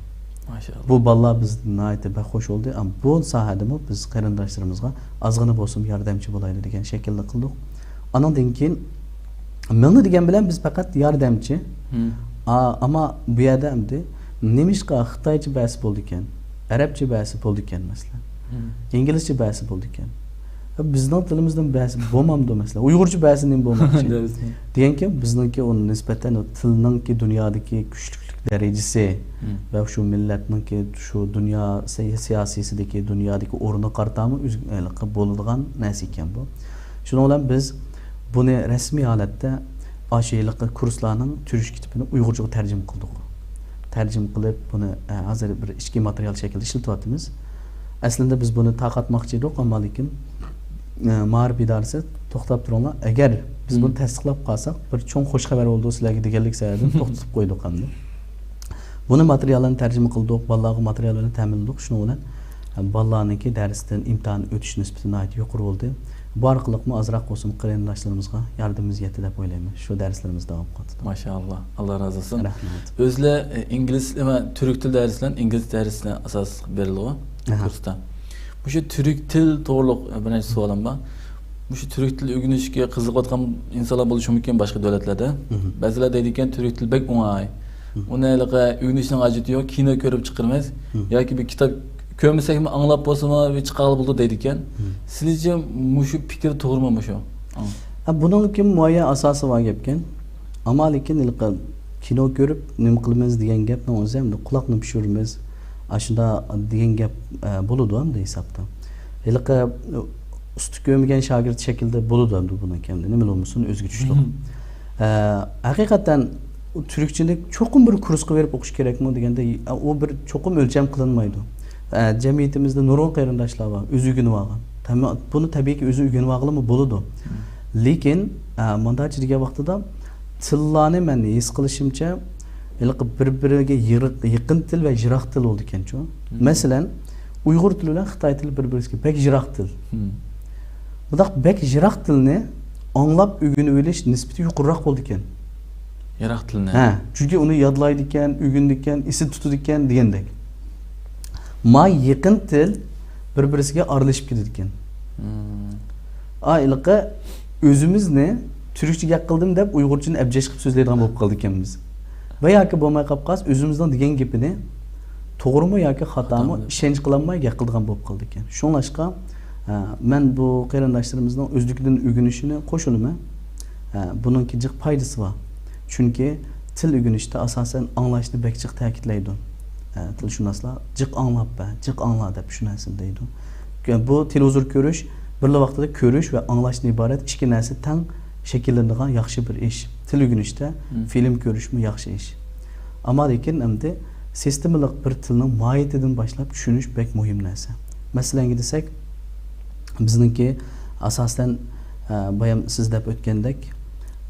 ماشائاللا. بۇ بالىلار بىز ناھايىتى بەك خوش بولدى. ئەم، بۇ ساھەدىمۇ بىز قېرىنداشلىرىمىزغا ئازغىنا بولسىمۇ ياردەمچى بولايلى دېگەن شەكىلدە قىلدۇق. ئانىڭدىن كېيىن مېڭە دېگەن بىلەن بىز پەقەت ياردەمچى. ئا-، ئەمما بۇ يەردە ئەمدى نېمىشقا خىتايچە بەرسە بولىدىكەن، ئەرەبچە بەرسە بولىدىكەن، مەسىلەن، ئىنگلىزچە بەرسە بولىدىكەن. بىزنىڭ تىلىمىزدىن بەرسە بولمامدۇ، مەسىلەن، ئۇيغۇرچە بەرسە نېمە بولماقچى؟ دېگەنكى، بىزنىڭكى ئۇ نىسبەتەن ئۇ تىلنىڭكى دۇنيادىكى كۈچلۈكلۈك دەرىجىسى ۋە شۇ مىللەتنىڭكى شۇ دۇنيا سىي-، سىياسىيسىدىكى، دۇنيادىكى ئورنىغا قارىتامۇ ئۆز-، ھېلىقى بولىدىغان نەرسە ئىكەن بۇ. شۇنىڭ بىلەن بىز بۇنى رەسمىي ھالەتتە ئاشۇ ھېلىقى كۇرسلارنىڭ تۈركچە كىتابىنى ئۇيغۇرچىغا تەرجىمە قىلدۇق. تەرجىمە قىلىپ، بۇنى، ئە، ھازىر بىر ئىچكى ماتېرىيال شەكلىدە ئىشلىتىۋاتىمىز. ئەسلىندە بىز بۇنى تارقاتماقچى ئىدۇق، ئەمما لېكىن، ئە، مائارىپ ئىدارىسى، توختاپ تۇرۇڭلار، ئەگەر بىز بۇنى تەستىقلاپ قالساق، بىر چوڭ خوش خەۋەر بولىدۇ سىلەرگە دېگەنلىك سەۋەبىدىن توختىتىپ قويدۇق ئەمدى. بۇنى ماتېرىياللارنى تەرجىمە قىلدۇق، بالىلارغا ماتېرىيال بىلەن تەمىنلىدۇق. شۇنىڭ بىلەن بالىلارنىڭكى دەرستىن ئىمتىھان ئۆتۈش نىسبىتى ناھايىتى يۇقىرى بولدى. بۇ ئارقىلىقمۇ ئازراق بولسىمۇ قېرىنداشلىرىمىزغا ياردىمىمىز يەتتى دەپ ئويلايمەن. شۇ دەرسلىرىمىز داۋام قىلىۋاتىدۇ. ماشائاللا، ئاللا رازى بولسۇن. رەھمەت. ئۆزلە، ئە، ئىنگلىز، نېمە، تۈرك تىل دەرسى بىلەن ئىنگلىز دەرسىنى ئاساس بېرىلىدۇ كۇرستا. مۇشۇ تۈرك تىل توغرۇلۇق، ئە، بىر نەچچە سوئالىم بار. مۇشۇ تۈرك تىل ئۆگىنىشكە قىزىقىۋاتقان ئىنسانلار بولۇشى مۇمكىن باشقا دۆلەتلەردە. بەزىلەر دەيدىكەن، تۈرك تىلى بەك ئوڭاي. ئۇنى ھېلىقى ئۆگىنىشنىڭ ھاجىتى يوق، كىنو كۆرۈپ چىقىرىمىز. ياكى بىر كىتاب كۆرمىسەكمۇ ئاڭلاپ بولسىمۇ بىر چىقارغىلى بولىدۇ دەيدىكەن. سىلىچە مۇشۇ پىكىر توغرىمۇ مۇشۇ؟ ھە، بۇنىڭكى مۇئەييەن ئاساسى بار گەپكەن. ئەمما لېكىن ھېلىقى كىنو كۆرۈپ نېمە قىلىمىز دېگەن گەپنىڭ ئۆزى ئەمدى قۇلاقنى پىشۇرىمىز، ئاشۇنداق دېگەن گەپ، ئە، بولىدۇ ئەمدى ھېسابتا. ھېلىقى، ئۇ، ئۇستا كۆرمىگەن شاگىرت شەكلىدە بولىدۇ ئەمدى بۇنىڭكى ئەمدى نېمىلا بولمىسۇن ئۆزگىچە ئۇسلۇب. ئە، ھەقىقەتەن ئۇ تۈركچىنى چوقۇم بىر كۇرسقا بېرىپ ئوقۇش كېرەكمۇ دېگەندە، ئۇ بىر چوقۇم ئۆلچەم قىلىنمايدۇ. ئە، جەمئىيىتىمىزدە نۇرغۇن قېرىنداشلار بار، ئۆزى ئۆگىنىۋالغان. تەمە-، بۇنى تەبىئىيكى ئۆزى ئۆگىنىۋالغىلىمۇ بولىدۇ. لېكىن، ئە، مۇنداقچە دېگەن ۋاقتىدا تىللارنى مەن ھېس قىلىشىمچە، ھېلىقى بىر-بىرىگە يىرىق، يېقىن تىل ۋە يىراق تىل بولىدىكەنچۇ. مەسىلەن، ئۇيغۇر تىلى بىلەن خىتاي تىلى بىر-بىرىگە بەك يىراق تىل. بۇنداق بەك يىراق تىلنى ئاڭلاپ ئۆگىنىۋېلىش نىسبىتى يۇقىرىراق بولىدىكەن. يىراق تىلنى؟ ھە، چۈنكى ئۇنى يادلايدىكەن، ئۆگىنىدىكەن، ئېسىدە تۇتىدىكەن دېگەندەك. ما يېقىن تىل بىر-بىرسىگە ئارىلىشىپ كېتىدىكەن. ئا، ھېلىقى ئۆزىمىزنى تۈركچە گەپ قىلدىم دەپ ئۇيغۇرچىنى ئەبجەش قىلىپ سۆزلەيدىغان بولۇپ قالىدىكەنمىز. ۋە ياكى بولماي قاپ قالسا ئۆزىمىزنىڭ دېگەن گېپىنى توغرىمۇ ياكى خاتامۇ خاتامۇ. ئىشەنچ قىلالماي گەپ قىلىدىغان بولۇپ قالىدىكەن. شۇڭلاشقا، ئە، مەن بۇ قېرىنداشلىرىمىزنىڭ ئۆزلۈكىدىن ئۆگىنىشىنى قوشۇلىمەن. ئە، بۇنىڭكى جىق پايدىسى بار. چۈنكى تىل ئۆگىنىشتە ئاساسەن ئاڭلاشنى بەك جىق تەكىتلەيدۇ. ئە، تىلشۇناسلار جىق ئاڭلاپ بەر، جىق ئاڭلا دەپ شۇ نەرسىنى دەيدۇ. بۇ تېلېۋىزور كۆرۈش بىرلا ۋاقىتتا كۆرۈش ۋە ئاڭلاشتىن ئىبارەت ئىككى نەرسە تەڭ شەكىللىنىدىغان ياخشى بىر ئىش. تىل ئۆگىنىشتە فىلىم كۆرۈشمۇ ياخشى ئىش. ئەمما لېكىن ئەمدى سىستېمىلىق بىر تىلنىڭ ماھىيىتىدىن باشلاپ چۈشىنىش بەك مۇھىم نەرسە. مەسىلەنگە دېسەك، بىزنىڭكى ئاساسەن، ئە، بايام سىز دەپ ئۆتكەندەك،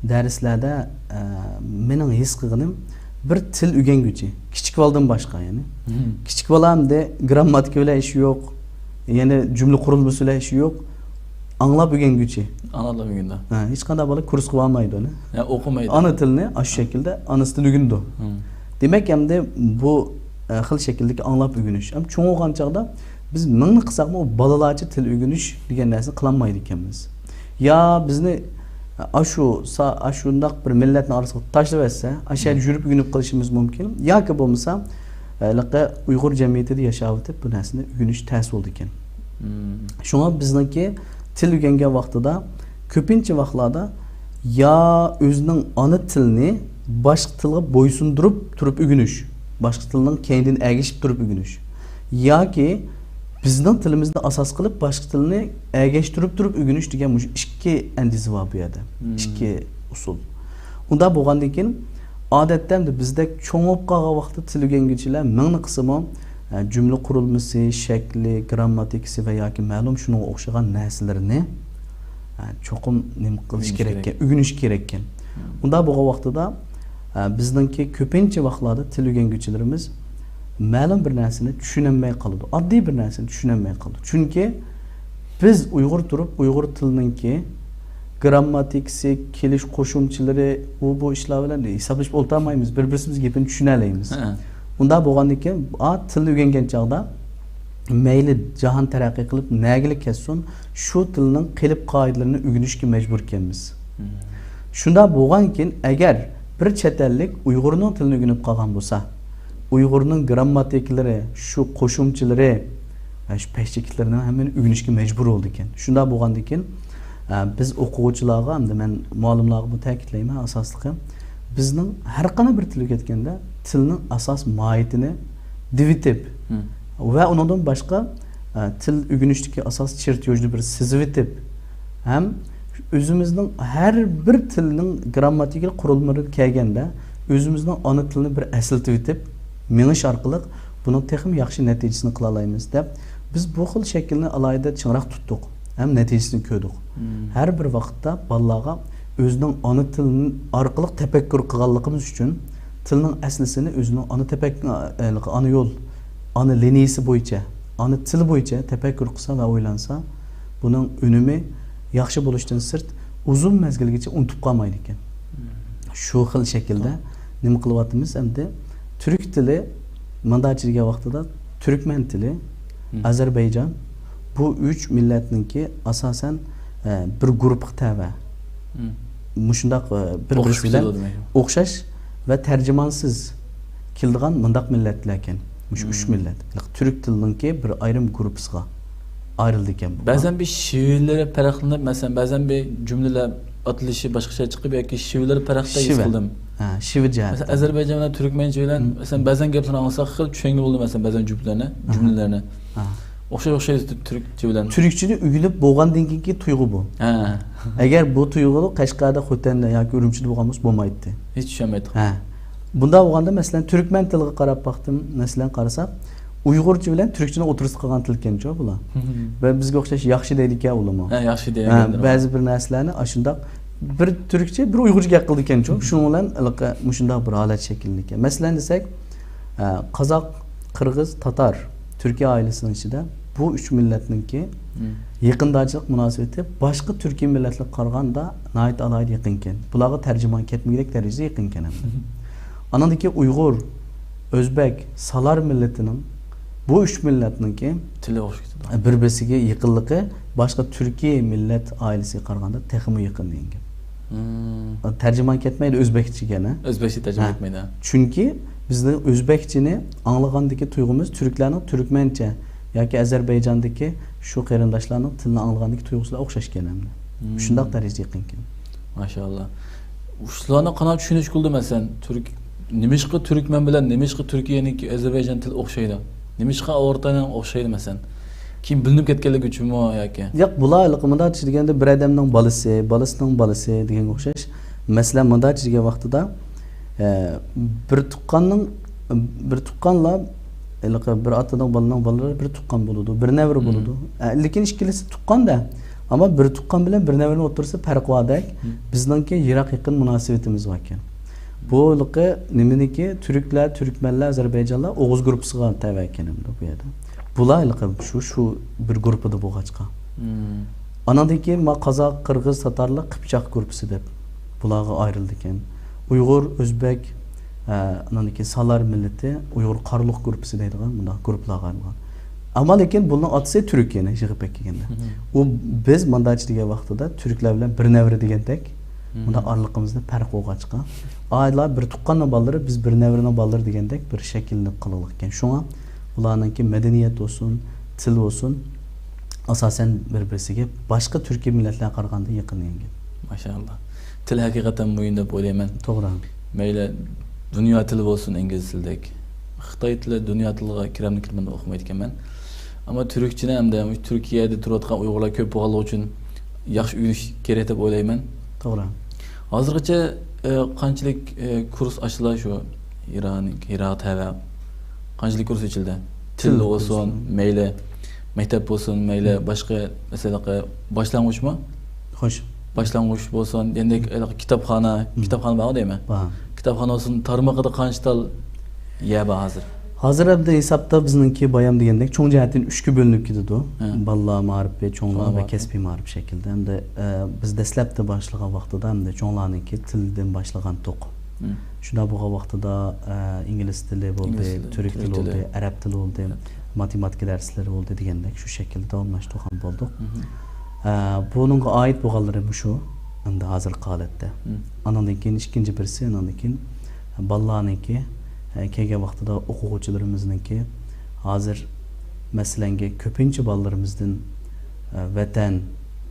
دەرسلەردە، ئە، مېنىڭ ھېس قىلغىنىم بىر تىل ئۆگەنگۈچى، كىچىك بالىدىن باشقا، يەنى. كىچىك بالا ئەمدى گرامماتىكا بىلەن ئىشى يوق، يەنى جۈملە قۇرۇلمىسى بىلەن ئىشى يوق، ئاڭلاپ ئۆگەنگۈچى. ئاڭلاپ ئۆگىنىدۇ. ھە، ھېچقانداق بالا كۇرسقا بارمايدۇ، ئەنە. يا، ئوقۇمايدۇ. ئانا تىلنى ئاشۇ شەكىلدە ئانىسىدىن ئۆگىنىدۇ. دېمەك، ئەمدى بۇ، ئە، خىل شەكىلدىكى ئاڭلاپ ئۆگىنىش. ئەم، چوڭ بولغان چاغدا بىز مىڭنى قىلساقمۇ، ئۇ بالىلارچە تىل ئۆگىنىش دېگەن نەرسىنى قىلالمايدىكەنمىز. يا بىزنى، ئە، ئاشۇ سا-، ئاشۇنداق بىر مىللەتنىڭ ئارىسىغا تاشلىۋەتسە، ئاشۇ يەردە يۈرۈپ ئۆگىنىپ قېلىشىمىز مۇمكىن. ياكى بولمىسا، ھېلىقى ئۇيغۇر جەمئىيىتىدە ياشاۋېتىپ، بۇ نەرسىنى ئۆگىنىش تەس بولىدىكەن. شۇڭا بىزنىڭكى تىل ئۆگەنگەن ۋاقتىدا كۆپىنچە ۋاقىتلاردا يا ئۆزىنىڭ ئانا تىلىنى باشقا تىلغا بويسۇندۇرۇپ تۇرۇپ ئۆگىنىش، باشقا تىلنىڭ كەينىدىن ئەگىشىپ تۇرۇپ ئۆگىنىش، ياكى بىزنىڭ تىلىمىزنى ئاساس قىلىپ باشقا تىلنى ئەگەشتۈرۈپ تۇرۇپ ئۆگىنىش دېگەن مۇشۇ ئىككى ئەندىزە بار بۇ يەردە. مم. ئىككى ئۇسۇل. ئۇنداق بولغاندىن كېيىن، ئادەتتە ئەمدى بىزدەك چوڭ بولۇپ قالغان ۋاقىتتا تىل ئۆگەنگۈچىلەر مىڭنى قىلسىمۇ، ئە، جۈملە قۇرۇلمىسى، شەكلى، گىرامماتىكىسى ۋە ياكى مەلۇم شۇنىڭغا ئوخشىغان نەرسىلەرنى، ئە، چوقۇم نېمە قىلىش ئۆگىنىش كېرەككەن، كېرەك. ئۆگىنىش كېرەككەن. مم. ئۇنداق بولغان ۋاقتىدا، ئە، بىزنىڭكى كۆپىنچە ۋاقىتلاردا تىل ئۆگەنگۈچىلىرىمىز مەلۇم بىر نەرسىنى چۈشىنەلمەي قالىدۇ. ئاددىي بىر نەرسىنى چۈشىنەلمەي قالىدۇ. چۈنكى بىز ئۇيغۇر تۇرۇپ، ئۇيغۇر تىلىنىڭكى گىرامماتىكىسى، كېلىش قوشۇمچىلىرى، ئۇ بۇ ئىشلار بىلەن ھېسابلىشىپ ئولتۇرالمايمىز. بىر-، بىرسىمىز گېپىنى چۈشىنەلەيمىز. ھە. ئۇنداق بولغاندىن كېيىن، ئا، تىلنى ئۆگەنگەن چاغدا مەيلى جاھان تەرەققىي قىلىپ نەگىلا كەتسۇن، شۇ تىلنىڭ قېلىپ قائىدىلىرىنى ئۆگىنىشكە مەجبۇر ئىكەنمىز. مم. شۇنداق بولغاندىن كېيىن، ئەگەر بىر چەت ئەللىك ئۇيغۇرنىڭ تىلىنى ئۆگىنىپ قالغان بولسا، ئۇيغۇرنىڭ گىرامماتىكىلىرى، شۇ قوشۇمچىلىرى، ۋە شۇ پەشچىكلىرىنىڭ ھەممىنى ئۆگىنىشكە مەجبۇر بولىدىكەن. شۇنداق بولغاندىن كېيىن، ئە، بىز ئوقۇغۇچىلارغا، ئەمدى مەن مۇئەللىملارغىمۇ تەكىتلەيمەن، ئاساسلىقى، بىزنىڭ ھەر قانداق بىر تىل ئۆگەتكەندە، تىلنىڭ ئاساس ماھىيىتىنى دېۋېتىپ، مم. ۋە ئۇنىڭدىن باشقا، ئە، تىل ئۆگىنىشتىكى ئاساس چېرتيوژنى بىر سىزىۋېتىپ، ھەم ئۆزىمىزنىڭ ھەر بىر تىلنىڭ گىرامماتىكىلىق قۇرۇلمىلىرىغا كەلگەندە، ئۆزىمىزنىڭ ئانا تىلىنى بىر ئەسلىتىۋېتىپ مېڭىش ئارقىلىق بۇنىڭ تېخىمۇ ياخشى نەتىجىسىنى قىلالايمىز دەپ، بىز بۇ خىل شەكىلنى ئالاھىدە چىڭراق تۇتتۇق ھەم نەتىجىسىنى كۆردۇق. مم. ھەر بىر ۋاقىتتا بالىلارغا ئۆزىنىڭ ئانا تىلى ئارقىلىق تەپەككۇر قىلغانلىقىمىز ئۈچۈن، تىلنىڭ ئەسلىسىنى ئۆزىنىڭ ئانا تەپەك-، ئانا يول، ئانا لىنىيىسى بويىچە، ئانا تىل بويىچە تەپەككۇر قىلسا ۋە ئويلانسا، بۇنىڭ ئۈنۈمى ياخشى بولۇشتىن سىرت، ئۇزۇن مەزگىلگىچە ئۇنتۇپ قالمايدىكەن. مم. شۇ خىل شەكىلدە نېمە قىلىۋاتىمىز ئەمدى؟ تۈرك تىلى، مانداچە دېگەن ۋاقتىدا تۈركمەن تىلى، مم. ئەزەربەيجان، بۇ ئۈچ مىللەتنىڭكى ئاساسەن، ئە، بىر گۇرۇپپىغا تەۋە. مم. مۇشۇنداق، ئە، بىر-، ئوخشاش بىرسى بىلەن كېلىدۇ دېمەك. ئوخشاش ۋە تەرجىمانسىز كېلىدىغان مۇنداق مىللەتلەركەن. مۇشۇ ئۈچ مم. مىللەت. تۈرك تىلىنىڭكى بىر ئايرىم گۇرۇپپىسىغا ئايرىلىدىكەن بۇ. بەزەن بىر شېۋىلىرى پەرقلىنىپ، مەسىلەن، بەزەن بىر جۈملىلەر ئاتىلىشى باشقىچە چىقىپ ياكى شېۋىلىرى پەرقلىق ھېس شېۋە. قىلدىم. ھە، شېۋە جەھەتتە. مەسىلەن، ئەزەربەيجان بىلەن تۈركمەنچە بىلەن، مم. مەسىلەن، بەزەن گەپلەرنى ئاڭلىساق خېلى چۈشەنگىلى بولىدۇ، مەسىلەن، بەزەن جۈملىلەرنى، ئاھا. جۈملىلەرنى. ئاھا. ئوخشاش، ئوخشاش تۈركچە بىلەن. تۈركچىنى ئۆگىنىپ بولغاندىن كېيىنكى تۇيغۇ بۇ. ھە. ئەگەر بۇ تۇيغۇ قەشقەردە، خوتەندە ياكى ئۈرۈمچىدە بولغان بولسا بولمايتتى. ھېچ چۈشەنمەيتتۇق. ھە. بۇنداق بولغاندا، مەسىلەن، تۈركمەن تىلىغا قاراپ باقتىم، مەسىلەن، قارىساق، ئۇيغۇرچە بىلەن تۈركچىنىڭ ئوتتۇرىسىدا قالغان تىلكەنچۇ بۇلار. ۋە بىزگە ئوخشاش ياخشى دەيدىكەن ئۇلارمۇ. ھە، ياخشى ھە، دەيدىكەن. بەزى بىر نەرسىلەرنى ئاشۇنداق بىر تۈركچە، بىر ئۇيغۇرچە گەپ قىلىدىكەنچۇ. شۇنىڭ بىلەن ھېلىقى مۇشۇنداق بىر ھالەت شەكىللىنىدىكەن. مەسىلەن دېسەك، ئە، قازاق، قىرغىز، تاتار، تۈركىي ئائىلىسىنىڭ ئىچىدە بۇ ئۈچ مىللەتنىڭكى مم. يېقىندارچىلىق مۇناسىۋىتى باشقا تۈركىي مىللەتلەرگە قارىغاندا ناھايىتى ئالاھىدە يېقىنكەن. بۇلارغا تەرجىمان كەتمىگۈدەك دەرىجىدە يېقىنكەن ھەم. ئانىڭدىن كېيىن ئۇيغۇر، ئۆزبەك، سالار مىللىتىنىڭ، بۇ ئۈچ مىللەتنىڭكى تىلى ئوخشاش كېتىدۇ. بىر-بىرسىگە يېقىنلىقى باشقا تۈركىي مىللەت ئائىلىسىگە قارىغاندا تېخىمۇ يېقىن دېگەن گەپ. مم. تەرجىمان كەتمەيدۇ ئۆزبەكچىگە، ھە؟ ئۆزبەكچە تەرجىمە ھە. كەتمەيدۇ. چۈنكى بىزنىڭ ئۆزبەكچىنى ئاڭلىغاندىكى تۇيغۇمىز تۈركلەرنىڭ تۈركمەنچە ياكى ئەزەربەيجاندىكى شۇ قېرىنداشلارنىڭ تىلىنى ئاڭلىغاندىكى تۇيغۇسى بىلەن ئوخشاش ئىكەن ھەمدە. مم. شۇنداق دەرىجىدە يېقىنكەن. ماشائاللا. شۇلارنى قانداق چۈشىنىشكە بولىدۇ، مەسىلەن، تۈرك، نېمىشقا تۈركمەن بىلەن، نېمىشقا تۈركىيەنىڭكى، ئەزەربەيجان تىلى ئوخشايدۇ؟ نېمىشقا ئورتانىڭ ئوخشايدۇ، مەسىلەن؟ كېيىن بىلىنىپ كەتكەنلىكى ئۈچۈنمۇ ياكى؟ ياق، بۇلار ھېلىقى مۇنداق دېگەندە، بىر ئادەمنىڭ بالىسى، بالىسىنىڭ بالىسى دېگەنگە ئوخشاش. مەسىلەن، مۇنداق دېگەن ۋاقتىدا، ئە، بىر تۇغقاننىڭ، بىر تۇغقانلار، ھېلىقى بىر ئاتىنىڭ بالىنىڭ بالىلىرى بىر تۇغقان بولىدۇ، بىر نەۋرە مم. بولىدۇ. ئە، لېكىن ئىككىلىسى تۇغقان-دە. ئەمما بىر تۇغقان بىلەن بىر نەۋرىنىڭ ئوتتۇرىسىدا پەرق باردەك، مم. بىزنىڭكى يىراق يېقىن مۇناسىۋىتىمىز باركەن. بۇ ھېلىقى نېمىنىكى، تۈركلەر، تۈركمەنلەر، ئەزەربەيجانلار ئوغۇز گۇرۇپپىسىغا تەۋە ئىكەن ئەمدى بۇ يەردە. بۇلار ھېلىقى شۇ، شۇ بىر گۇرۇپپىدا بولغاچقا. مم. ئاناندىن كېيىن ما قازاق، قىرغىز، تاتارلار قىپچاق گۇرۇپپىسى دەپ بۇلارغا ئايرىلىدىكەن. ئۇيغۇر، ئۆزبەك، ئە، ئاناندىن كېيىن سالار مىللىتى، ئۇيغۇر قارلۇق گۇرۇپپىسى دەيدىغان مۇنداق گۇرۇپپىلارغا ئايرىلغان. ئەمما لېكىن بۇنىڭ ئاتىسى تۈرك يەنە يىغىپ كەلگەندە. مم. ئۇ بىز مانداچە دېگەن ۋاقتىدا تۈركلەر بىلەن بىر نەۋرە دېگەندەك، مۇنداق ئارىلىقىمىزدا پەرق بولغاچقا، ئائىلىلەر بىر تۇغقاننىڭ بالىلىرى، بىز بىر نەۋرىنىڭ بالىلىرى دېگەندەك بىر شەكىللىنىپ قالغانىكەن. شۇڭا بۇلارنىڭكى مەدەنىيەت بولسۇن، تىل بولسۇن، ئاساسەن بىر-بىرسىگە باشقا تۈركىي مىللەتلەرگە قارىغاندا يېقىن دېگەن گەپ. ماشائاللا. تىل ھەقىقەتەن مۇھىم دەپ ئويلايمەن. توغرا. مەيلى دۇنيا تىلى بولسۇن، ئىنگلىز تىلىدەك. خىتاي تىلى دۇنيا تىلىغا كىرەمدۇ كىرمەمدۇ ئۇقمايدىكەنمەن. ئەمما تۈركچىنى ھەمدە تۈركىيەدە تۇرۇۋاتقان ئۇيغۇرلار كۆپ بولغانلىقى ئۈچۈن ياخشى ئۆگىنىش كېرەك دەپ ئويلايمەن. توغرا. ھازىرغىچە، ئە، قانچىلىك، ئە، كۇرس ئاچتىلا شۇ ئىران، ئىراق تەۋە؟ قانچىلىك كۇرس ئېچىلدى؟ تىل تىل بولسۇن، كۇرسى. مەيلى مەكتەپ بولسۇن، مەيلى مم. باشقا، مەسىلەن، باشلانغۇچمۇ؟ خوش. باشلانغۇچ بولسۇن، دېگەندەك، مم. ھېلىقى كىتابخانا، مم. كىتابخانا بارغۇ دەيمەن. بار. كىتابخانا بولسۇن، تارمىقىدا قانچە تال يەر بار ھازىر؟ ھازىر ئەمدى ھېسابتا بىزنىڭكى بايام دېگەندەك چوڭ جەھەتتىن ئۈچكە بۆلۈنۈپ كېتىدۇ. ھە. بالىلار مائارىپى، چوڭلار چوڭلار ۋە مائارىپى. كەسپىي مائارىپ شەكلىدە. ئەمدى، ئە، بىز دەسلەپتە باشلىغان ۋاقتىدا ئەمدى چوڭلارنىڭكى تىلدىن باشلىغانتۇق. مم. شۇنداق بولغان ۋاقتىدا، ئە، ئىنگلىز تىلى بولدى، ئىنگلىز تىلى، تۈرك تىلى تۈرك تىلى. بولدى، ئەرەب تىلى بولدى، ئەرەب تىلى. ماتېماتىكا دەرسلىرى بولدى دېگەندەك شۇ شەكىلدە داۋاملاشتۇرغان بولدۇق. مم. ئە، بۇنىڭغا ئائىت بولغانلىرى مۇشۇ، ئەمدى ھازىرقى ھالەتتە. مم. ئانىڭدىن كېيىن ئىككىنچى بىرسى، ئانىڭدىن كېيىن بالىلارنىڭكى، ئە، كەلگەن ۋاقتىدا ئوقۇغۇچىلىرىمىزنىڭكى ھازىر، مەسىلەنگە، كۆپىنچە بالىلىرىمىزدىن، ئە، ۋەتەن،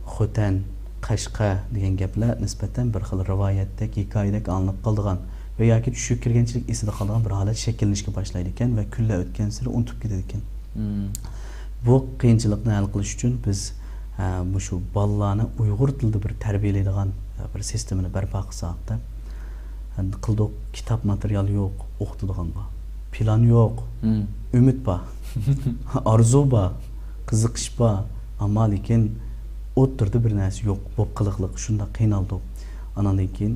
خوتەن، قەشقەر دېگەن گەپلەر نىسبەتەن بىر خىل رىۋايەتتەك، ھېكايىدەك ئاڭلىنىپ قالىدىغان ۋە ياكى چۈشىگە كىرگەنچىلىك ئېسىدە قالىدىغان بىر ھالەت شەكىللىنىشكە باشلايدىكەن ۋە كۈنلەر ئۆتكەنسېرى ئۇنتۇپ كېتىدىكەن. مم. بۇ قىيىنچىلىقنى ھەل قىلىش ئۈچۈن بىز، ئە، مۇشۇ بالىلارنى ئۇيغۇر تىلىدا بىر تەربىيەلەيدىغان، ئە، بىر سىستېمىنى بەرپا قىلساق دەپ، ئە، قىلدۇق. كىتاب ماتېرىيال يوق ئوقۇتىدىغانغا. پىلان يوق. مم. ئۈمىد بار. ئارزۇ بار. قىزىقىش بار. ئەمما لېكىن ئوتتۇرىدا بىر نەرسە يوق. بولۇپ قېلىقلىق. شۇنداق قىينالدۇق. ئاناندىن كېيىن،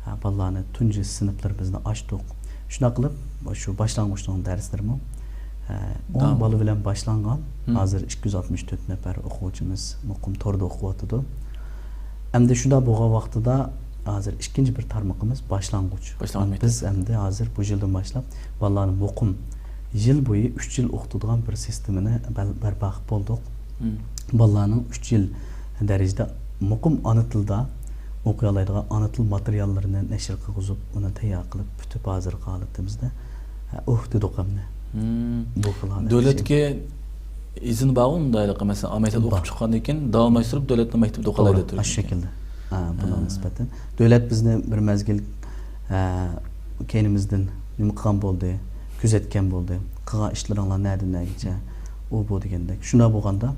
ھە، بالىلارنى تۇنجى سىنىپلىرىمىزنى ئاچتۇق. شۇنداق قىلىپ، شۇ باشلانغۇچنىڭ دەرسلىرىمۇ، ھە، ئون داۋام. بالا بىلەن باشلانغان. مم. ھازىر ئىككى يۈز ئاتمىش تۆت نەپەر ئوقۇغۇچىمىز مۇقىم توردا ئوقۇۋاتىدۇ. ئەمدى شۇنداق بولغان ۋاقتىدا ھازىر ئىككىنچى بىر تارمىقىمىز باشلانغۇچ. باشلانغۇچ مەكتەپ. بىز ئەمدى ھازىر بۇ يىلدىن باشلاپ بالىلارنى مۇقىم يىل بويى ئۈچ يىل ئوقۇتىدىغان بىر سىستېمىنى بەل-، بەرپا قىلىپ بولدۇق. مم. بالىلارنىڭ ئۈچ يىل دەرىجىدە مۇقىم ئانا تىلدا ئوقۇيالايدىغان ئانا تىل ماتېرىياللىرىنى نەشر قىلغۇزۇپ، ئۇنى تەييار قىلىپ پۈتۈپ ھازىرقى ھالىتىمىزدە، ھە، ئۇھ دېدۇق ئەمدى. مم. بۇ خىل ھالەت. دۆلەتكە ئىزىن بارغۇ مۇنداقلىقى، مەسىلەن، مەكتەپتە بار. ئوقۇپ چىققاندىن كېيىن داۋاملاشتۇرۇپ دۆلەتنىڭ مەكتىپىدە توغرا، ئوقۇيالايدۇ ئاشۇ تۈركىيە. شەكىلدە. ھە، بۇنىڭغا ھە. نىسبەتەن. دۆلەت بىزنى بىر مەزگىل، ھە، كەينىمىزدىن نېمە قىلغان بولدى، كۆزەتكەن بولدى. قىلغان ئىشلىرىڭلار نەدىن نەگىچە، ئۇ بۇ دېگەندەك. شۇنداق بولغاندا،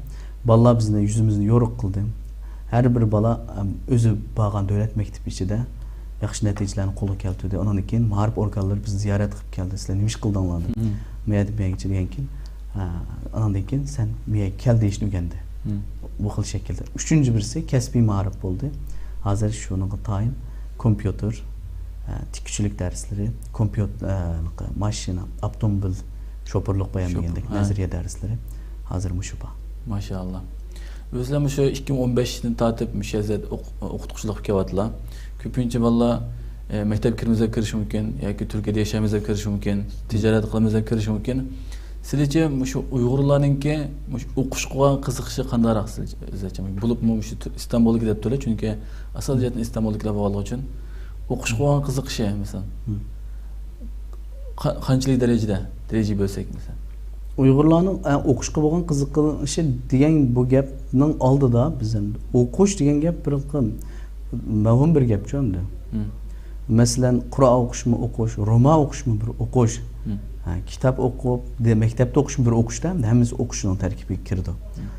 بالىلار بىزنى يۈزىمىزنى يورۇق قىلدى. ھەر بىر بالا، ئەم، ئۆزى بارغان دۆلەت مەكتىپى ئىچىدە ياخشى نەتىجىلەرنى قولغا كەلتۈردى. ئۇنىڭدىن كېيىن مائارىپ ئورگانلىرى بىزنى زىيارەت قىلىپ كەلدى. سىلەر نېمە ئىش قىلدىڭلار دەپ. مم. مۇ يەردىن بۇ يەرگىچە دېگەن كېيىن، ھە، ئاناندىن كېيىن سەن مۇ يەرگە كەل دېيىشنى ئۆگەندى. مم. بۇ خىل شەكىلدە. ئۈچىنچى بىرسى كەسپىي مائارىپ بولدى. ھازىر شۇنىڭغا تايىن كومپيۇتېر، ھە، تىككۈچىلىك دەرسلىرى، كومپيۇت-، ھە، ماشىنا، ئاپتوموبىل شوپۇرلۇق بايان شوپۇر، دېگەندەك ھە. نەزەرىيە دەرسلىرى ھازىر مۇشۇ بار. ماشائاللا. ئۆزلەر مۇشۇ ئىككى مىڭ ئون بەشتىن تارتىپ مۇشۇ يەردە ئوق-، ئوقۇتقۇچىلىققا كېلىۋاتىدىلا. كۆپىنچە بالىلار، ئە، مەكتەپكە كىرىمىز دەپ كىرىشى مۇمكىن، ياكى تۈركىيەدە ياشايمىز دەپ كىرىشى مۇمكىن، تىجارەت قىلىمىز دەپ كىرىشى مۇمكىن. سىلىچە مۇشۇ ئۇيغۇرلارنىڭكى مۇشۇ ئوقۇشقا بولغان قىزىقىشى قانداقراق سىلىچە، ئۆزلەرچە؟ بولۇپمۇ مۇشۇ تۈ-، ئىستانبۇلدىكى دەپ تۇرۇۋالىمىز، چۈنكى ئاساسىي جەھەتتىن ئىستانبۇلدىكىلەر بولغانلىقى ئۈچۈن ئوقۇشقا بولغان قىزىقىشى، مەسىلەن، مم. قا-، قانچىلىك دەرىجىدە، دەرىجىگە بۆلسەك، مەسىلەن؟ ئۇيغۇرلارنىڭ، ئە، ئوقۇشقا بولغان قىزىقىشى دېگەن بۇ گەپنىڭ ئالدىدا بىز ئەمدى ئوقۇش دېگەن گەپ بىر قىل-، مەۋھۇم بىر گەپچۇ ئەمدى. مم. مەسىلەن، قۇرئان ئوقۇشمۇ ئوقۇش، رومان ئوقۇشمۇ بىر ئوقۇش. مم. ھە، كىتاب ئوقۇپ، دە-، مەكتەپتە ئوقۇشمۇ بىر ئوقۇشتا، ھەممىسى ئوقۇشنىڭ تەركىبىگە كىرىدۇ. مم.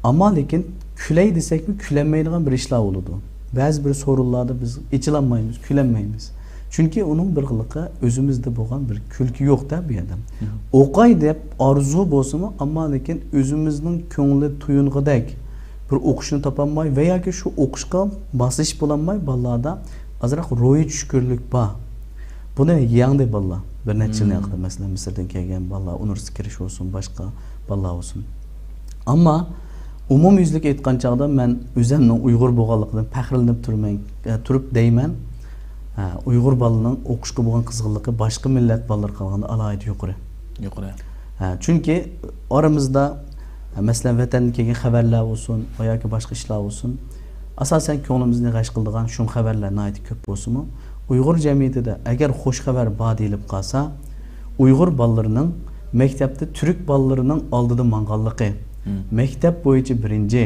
ئەمما لېكىن كۈلەي دېسەكمۇ كۈلەلمەيدىغان بىر ئىشلار بولىدۇ. بەزى بىر سورۇنلاردا بىز ئېچىلالمايمىز، كۈلەلمەيمىز. چۈنكى ئۇنىڭ بىر قىلىقى ئۆزىمىزدە بولغان بىر كۈلكە يوق-دە بۇ يەردە. مم. ئوقاي دەپ ئارزۇ بولسىمۇ، ئەمما لېكىن ئۆزىمىزنىڭ كۆڭلى تويۇنغۇدەك بىر ئوقۇشنى تاپالماي ۋە ياكى شۇ ئوقۇشقا ماسلىشىپ بولالماي بالىلاردا ئازراق روھىي چۈشكۈنلۈك بار. بۇنى يەڭدى بالىلار. بىر نەچچە يىلنى مم. ئەقىدە، مەسىلەن، مىسىردىن كەلگەن بالىلار، ئۇنىۋېرسىتېتقا كىرىش بولسۇن، باشقا بالىلار بولسۇن. ئەمما ئومۇميۈزلۈك ئېيتقان چاغدا مەن ئۆزۈمنىڭ ئۇيغۇر بولغانلىقىدىن پەخىرلىنىپ تۇرمەن، ئە، تۇرۇپ دەيمەن. ئە، ئۇيغۇر بالىنىڭ ئوقۇشقا بولغان قىزغىنلىقى باشقا مىللەت بالىلىرىغا قارىغاندا ئالاھىدە يۇقىرى. يۇقىرى. ئە، چۈنكى ئارىمىزدا، ئە، مەسىلەن، ۋەتەندىن كەلگەن خەۋەرلەر بولسۇن ۋە ياكى باشقا ئىشلار بولسۇن، ئاساسەن كۆڭلىمىزنى غەش قىلىدىغان شۇم خەۋەرلەر ناھايىتى كۆپ بولسىمۇ، ئۇيغۇر جەمئىيىتىدە ئەگەر خوش خەۋەر بار دېيىلىپ قالسا، ئۇيغۇر بالىلىرىنىڭ مەكتەپتە تۈرك بالىلىرىنىڭ ئالدىدا ماڭغانلىقى، مەكتەپ بويىچە بىرىنچى،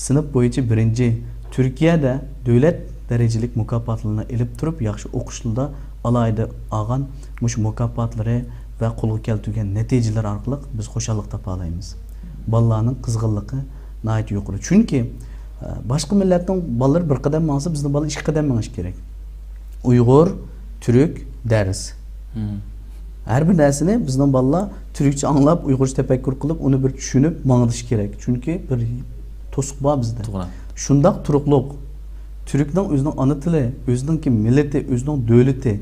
سىنىپ بويىچە بىرىنچى، تۈركىيەدە دۆلەت دەرىجىلىك مۇكاپاتلارنى ئېلىپ تۇرۇپ، ياخشى ئوقۇشلىرىدا ئالاھىدە ئالغان مۇشۇ مۇكاپاتلىرى ۋە قولغا كەلتۈرگەن نەتىجىلىرى ئارقىلىق بىز خۇشاللىق تاپالايمىز. بالىلارنىڭ قىزغىنلىقى ناھايىتى يۇقىرى. چۈنكى، ئە، باشقا مىللەتنىڭ بالىلىرى بىر قەدەم ماڭسا، بىزنىڭ بالىلار ئىككى قەدەم مېڭىشى كېرەك. ئۇيغۇر، تۈرك، دەرس. ھەر بىر نەرسىنى بىزنىڭ بالىلار تۈركچە ئاڭلاپ، ئۇيغۇرچە تەپەككۇر قىلىپ، ئۇنى بىر چۈشىنىپ ماڭىدىشى كېرەك. چۈنكى بىر توسۇق بار بىزدە. توغرا. شۇنداق تۇرۇقلۇق. تۈركنىڭ ئۆزىنىڭ ئانا تىلى، ئۆزىنىڭكى مىللىتى، ئۆزىنىڭ دۆلىتى،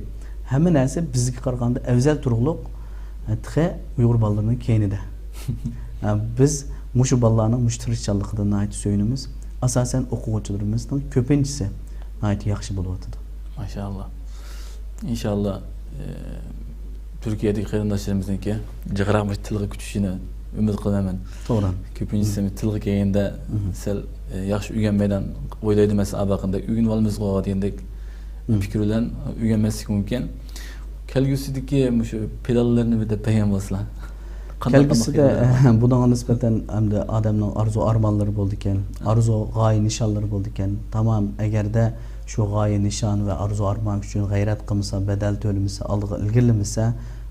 ھەممە نەرسە بىزگە قارىغاندا ئەۋزەل تۇرۇقلۇق، تېخى ئۇيغۇر بالىلىرىنىڭ كەينىدە. بىز مۇشۇ بالىلارنىڭ مۇشۇ تىرىشچانلىقىدىن ناھايىتى سۆيۈنىمىز. ئاساسەن ئوقۇغۇچىلىرىمىزنىڭ كۆپىنچىسى ناھايىتى ياخشى بولۇۋاتىدۇ. ماشائاللا. ئىنشاللا، ئە، تۈركىيەدىكى قېرىنداشلىرىمىزنىڭكى جىقراق مۇشۇ تىلغا كۈتۈشىنى ئۈمىد قىلىمەن. توغرا. كۆپىنچىسى تىلغا كەلگەندە سەل، ئە، ياخشى ئۆگەنمەيدىغان ئويلايدۇ، مەسىلەن، ئاباقىندا ئۆگىنىۋالىمىزغۇ دېگەندەك پىكىر بىلەن ئۆگەنمەسلىكى مۇمكىن. كەلگۈسىدىكى مۇشۇ پىلانلىرىنى بىر دەپ بەرگەن بولسىلا. قانداق، قانداق كەلگۈسىدە، پىلانلار بار؟ بۇنىڭغا نىسبەتەن ئەمدى ئادەمنىڭ ئارزۇ ئارمانلىرى بولىدىكەن، ئارزۇ غايە نىشانلىرى بولىدىكەن. تامام، ئەگەردە شۇ غايە نىشان ۋە ئارزۇ ئارمان ئۈچۈن غەيرەت قىلمىسا، بەدەل تۆلىمىسە، ئالغا ئىلگىرىلىمىسە،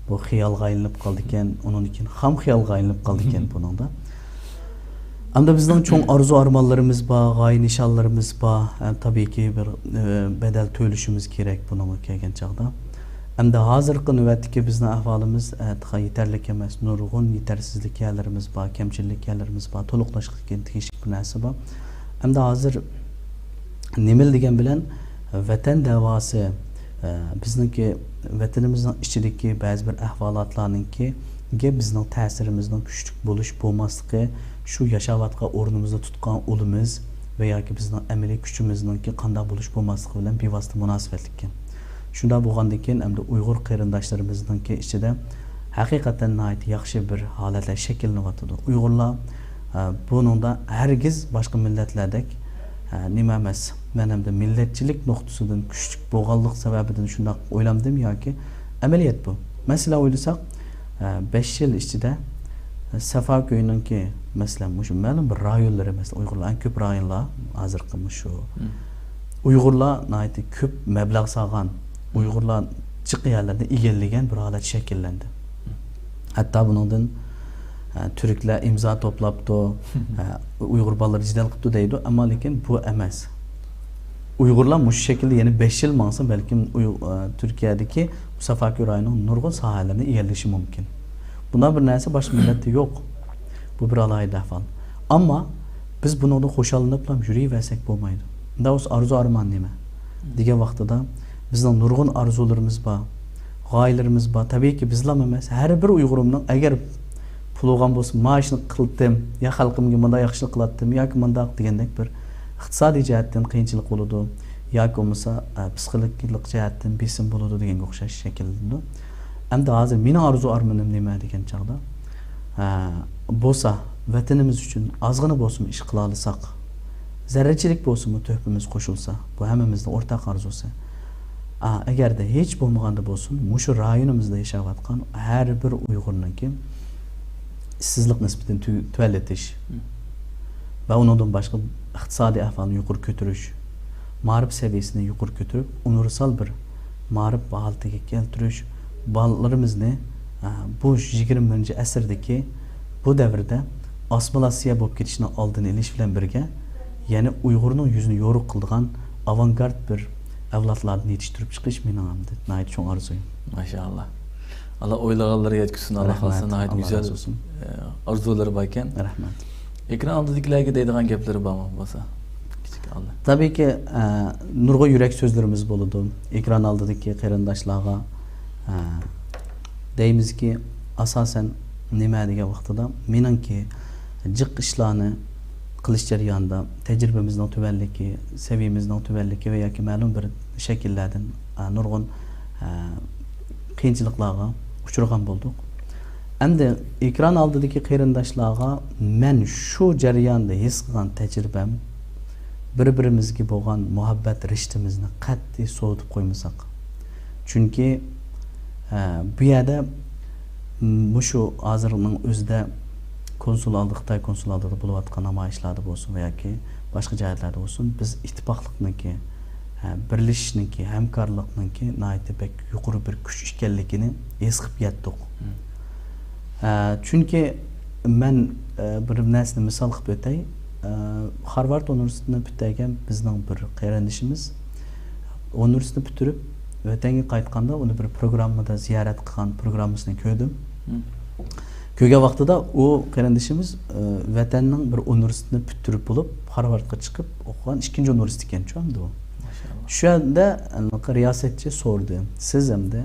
بۇ خىيالغا ئايلىنىپ قالىدىكەن، ئۇنىڭدىن كېيىن خام خىيالغا ئايلىنىپ قالىدىكەن بۇنىڭدا. ئەمدى بىزنىڭ چوڭ ئارزۇ ئارمانلىرىمىز بار، غايە نىشانلىرىمىز بار. ھە، تەبىئىيكى بىر، ئە، بەدەل تۆلىشىمىز كېرەك بۇنىڭغا كەلگەن چاغدا. ئەمدى ھازىرقى نۆۋەتتىكى بىزنىڭ ئەھۋالىمىز، ئە، تېخى يېتەرلىك ئەمەس. نۇرغۇن يېتەرسىزلىك يەرلىرىمىز بار، كەمچىللىك يەرلىرىمىز بار. تولۇقلاشقا كېيىن تېگىشلىك بىر نەرسە بار. ئەمدى ھازىر نېمىلا دېگەن بىلەن ۋەتەن دەۋاسى، ئە، بىزنىڭكى ۋەتىنىمىزنىڭ ئىچىدىكى بەزى بىر ئەھۋالاتلارنىڭكىگە بىزنىڭ تەسىرىمىزنىڭ كۈچلۈك بولۇش بولماسلىقى، شۇ ياشاۋاتقان ئورنىمىزدا تۇتقان ئۇلىمىز ۋە ياكى بىزنىڭ ئەمەلىي كۈچىمىزنىڭكى قانداق بولۇش بولماسلىقى بىلەن بىۋاسىتە مۇناسىۋەتلىككەن. شۇنداق بولغاندىكىن، ئەمدى ئۇيغۇر قېرىنداشلىرىمىزنىڭكى ئىچىدە ھەقىقەتەن ناھايىتى ياخشى بىر ھالەتلەر شەكىللىنىۋاتىدۇ. ئۇيغۇرلار، ئە، بۇنىڭدا ھەرگىز باشقا مىللەتلەردەك، ئە، نېمە ئەمەس. مەن ئەمدى مىللەتچىلىك نۇقتىسىدىن كۈچلۈك بولغانلىق سەۋەبىدىن شۇنداق ئويلامدىم ياكى ئەمەلىيەت بۇ. مەسىلەن، ئويلىساق، ئە، بەش يىل ئىچىدە، ئە، سافاكۆينىڭكى، مەسىلەن، مۇشۇ مەلۇم بىر رايونلىرى، مەسىلەن، ئۇيغۇرلار ئەڭ كۆپ رايونلار ھازىرقى مۇشۇ ئۇيغۇرلار ناھايىتى كۆپ مەبلەغ سالغان، ئۇيغۇرلار جىق يەرلەرنى ئىگىلىگەن بىر ھالەت شەكىللەندى. ھەتتا بۇنىڭدىن، ئە، تۈركلەر ئىمزا توپلاپتۇ، ئە، ئۇيغۇر بالىلىرى جېدەل قىپتۇ دەيدۇ، ئەمما لېكىن بۇ ئەمەس. ئۇيغۇرلار مۇشۇ شەكىلدە يەنە بەش يىل ماڭسا، بەلكىم ئۇي-، ئە، تۈركىيەدىكى سافاكۆي رايونىنىڭ نۇرغۇن ساھەلىرىنى ئىگىلىشى مۇمكىن. بۇنداق بىر نەرسە باشقا مىللەتتە يوق. بۇ بىر ئالاھىدە ئەھۋال. ئەمما بىز بۇنىڭدىن خۇشاللىنىپلا يۈرۈۋەرسەك بولمايدۇ. ئۇنداق بولسا ئارزۇ ئارمان نېمە؟ دېگەن ۋاقتىدا بىزنىڭ نۇرغۇن ئارزۇلىرىمىز بار، غايىلىرىمىز بار. تەبىئىيكى بىزلام ئەمەس، ھەر بىر ئۇيغۇرۇمنىڭ ئەگەر پۇلى بولغان بولسا، مانا شۇنى قىلتىم، يا خەلقىمگە مۇنداق ياخشىلىق قىلاتتىم ياكى مۇنداق دېگەندەك بىر ئىقتىسادىي جەھەتتىن قىيىنچىلىق بولىدۇ ياكى بولمىسا، ئە، پسىخولوگىيەلىك جەھەتتىن بېسىم بولىدۇ دېگەنگە ئوخشاش شەكىللىنىدۇ. ئەمدى ھازىر مېنىڭ ئارزۇ ئارمىنىم نېمە دېگەن چاغدا، ئە، بولسا، ۋەتىنىمىز ئۈچۈن ئازغىنە بولسىمۇ ئىش قىلالىساق، زەررىچىلىك بولسىمۇ تۆھپىمىز قوشۇلسا، بۇ ھەممىمىزنىڭ ئورتاق ئارزۇسى. ئا، ئەگەردە ھېچ بولمىغاندا بولسۇن، مۇشۇ رايونىمىزدا ياشاۋاتقان ھەر بىر ئۇيغۇرنىڭكى ئىشسىزلىق نىسبىتىنى تۆ-، تۆۋەنلىتىش ۋە ئۇنىڭدىن باشقا ئىقتىسادىي ئەھۋالنى يۇقىرى كۆتۈرۈش، مائارىپ سەۋىيەسىنى يۇقىرى كۆتۈرۈپ، ئۇنىۋېرسال بىر مائارىپ ھالىتىگە كەلتۈرۈش، بالىلىرىمىزنى، ئە، بۇ يىگىرمە بىرىنچى ئەسىردىكى بۇ دەۋردە ئاسسىمىلياتسىيە بولۇپ كېتىشنىڭ ئالدىنى ئېلىش بىلەن بىرگە، يەنە ئۇيغۇرنىڭ يۈزىنى يورۇق قىلىدىغان ئاۋانگارت بىر ئەۋلادلاردىن يېتىشتۈرۈپ چىقىش مېنىڭ ھەم ناھايىتى چوڭ ئارزۇيۇم. ماشائاللا. ئاللا ئويلىغانلىرى يەتكۈزسۇن، ئاللا رەھمەت، خالىسا. ناھايىتى ئاللا گۈزەل، رازى بولسۇن. ئە، ئارزۇلىرى باركەن. رەھمەت. ئېكران ئالدىدىكىلەرگە دەيدىغان گەپلىرى بارمۇ بولسا؟ كىچىك ئالدى. تەبىئىيكى، ئە، نۇرغۇن يۈرەك سۆزلىرىمىز بولىدۇ. ئېكران ئالدىدىكى قېرىنداشلارغا، ئە، دەيمىزكى، ئاساسەن نېمە دېگەن ۋاقتىدا، مېنىڭكى جىق ئىشلارنى قىلىش جەريانىدا تەجرىبىمىزنىڭ تۆۋەنلىكى، سەۋىيەمىزنىڭ تۆۋەنلىكى ۋە ياكى مەلۇم بىر شەكىللەردىن، ئە، نۇرغۇن، ئە، قىيىنچىلىقلارغا ئۇچرىغان بولدۇق. ئەمدى ئېكران ئالدىدىكى قېرىنداشلارغا مەن شۇ جەرياندا ھېس قىلغان تەجرىبەم، بىر-بىرىمىزگە بولغان مۇھەببەت رىشتىمىزنى قەتئىي سوۋۇتۇپ قويمىساق. چۈنكى، ئە، بۇ يەردە، م، مۇشۇ ھازىرنىڭ ئۆزىدە كونسۇل ئالدى، خىتاي كونسۇل ئالدىدا بولۇۋاتقان نامايىشلاردا بولسۇن ۋە ياكى باشقا جەھەتلەردە بولسۇن، بىز ئىتتىپاقلىقنىڭكى، ئە، بىرلىشىشنىڭكى، ھەمكارلىقنىڭكى ناھايىتى بەك يۇقىرى بىر كۈچ ئىكەنلىكىنى ھېس قىلىپ يەتتۇق. مم. ئە، چۈنكى مەن، ئە، بىر نەرسىنى مىسال قىلىپ ئۆتەي. ئە، خارۋارد ئۇنىۋېرسىتېتىنى پۈتتۈرگەن بىزنىڭ بىر قېرىندىشىمىز ئۇنىۋېرسىتېتنى پۈتتۈرۈپ، ۋەتەنگە قايتقاندا ئۇنى بىر پروگراممىدا زىيارەت قىلغان پروگراممىسىنى كۆردۈم. مم. كۆرگەن ۋاقتىدا ئۇ قېرىندىشىمىز، ئە، ۋەتەننىڭ بىر ئۇنىۋېرسىتېتىنى پۈتتۈرۈپ بولۇپ، خارۋاردقا چىقىپ ئوقۇغان ئىككىنچى ئۇنىۋېرسىتېت ئىكەن، چۈشەندى ئۇ. ماشائاللا. شۇ يەردە، ئە، رىياسەتچى سورىدى، سىز ئەمدى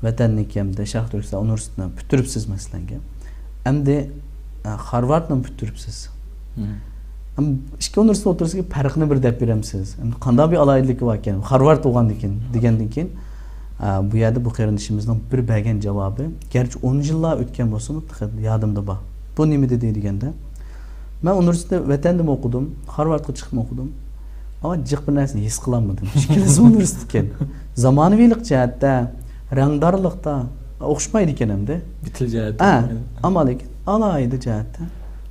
ۋەتەننىڭكى ئەمدى شەرقىي تۈركىستان ئۇنىۋېرسىتېتىنى پۈتتۈرۈپسىز، مەسىلەنگە. ئەمدى، ئە، خارۋاردنىمۇ پۈتتۈرۈپسىز. مم. ئەم، ئىككى ئۇنىۋېرسىتېت ئوتتۇرىسىدىكى پەرقنى بىر دەپ بېرەمسىز؟ ئەمدى قانداق بىر ئالاھىدىلىكى باركەن؟ خارۋارد بولغاندىكىن، دېگەندىن كېيىن، ئە، بۇ يەردە بۇ قېرىندىشىمىزنىڭ بىر بەرگەن جاۋابى، گەرچە ئون يىللار ئۆتكەن بولسىمۇ، تېخى يادىمدا بار. بۇ نېمە دېدى دېگەندە، مەن ئۇنىۋېرسىتېتنى ۋەتەندىمۇ ئوقۇدۇم، خارۋاردقا چىقىپمۇ ئوقۇدۇم. ئەمما جىق بىر نەرسىنى ھېس قىلالمىدىم. ئىككىلىسى ئۇنىۋېرسىتېت ئىكەن. زامانىۋىلىق جەھەتتە، رەڭدارلىقتا ئوخشىمايدىكەن ئەمدى. بىر تىل جەھەتتە. ھە، ئەمما لېكىن ئالاھىدە جەھەتتە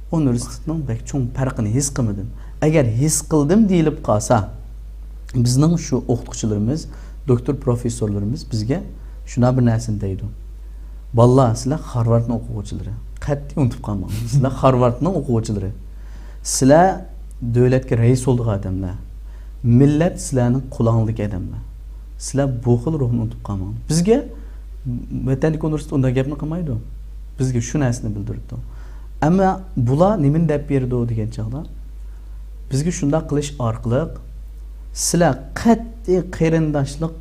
ئۇنىۋېرسىتېتنىڭ بەك چوڭ پەرقىنى ھېس قىلمىدىم. ئەگەر ھېس قىلدىم دېيىلىپ قالسا، بىزنىڭ شۇ ئوقۇتقۇچىلىرىمىز، دوكتور پروفېسسورلىرىمىز بىزگە شۇنداق بىر نەرسىنى دەيدۇ. بالىلار، سىلەر خارۋاردنىڭ ئوقۇغۇچىلىرى. قەتئىي ئۇنتۇپ قالماڭ. سىلەر خارۋاردنىڭ ئوقۇغۇچىلىرى. سىلەر دۆلەتكە رەئىس بولىدىغان ئادەملەر. مىللەت سىلەرنىڭ قولۇڭدىكى ئادەملەر. سىلەر بۇ خىل روھنى ئۇنتۇپ قالماڭ. بىزگە ۋەتەندىكى ئۇنىۋېرسىتېت ئۇنداق گەپنى قىلمايدۇ. بىزگە شۇ نەرسىنى بىلدۈرىدۇ. ئەمما بۇلار نېمىنى دەپ بېرىدۇ دېگەن چاغدا، بىزگە شۇنداق قىلىش ئارقىلىق سىلەر قەتئىي قېرىنداشلىق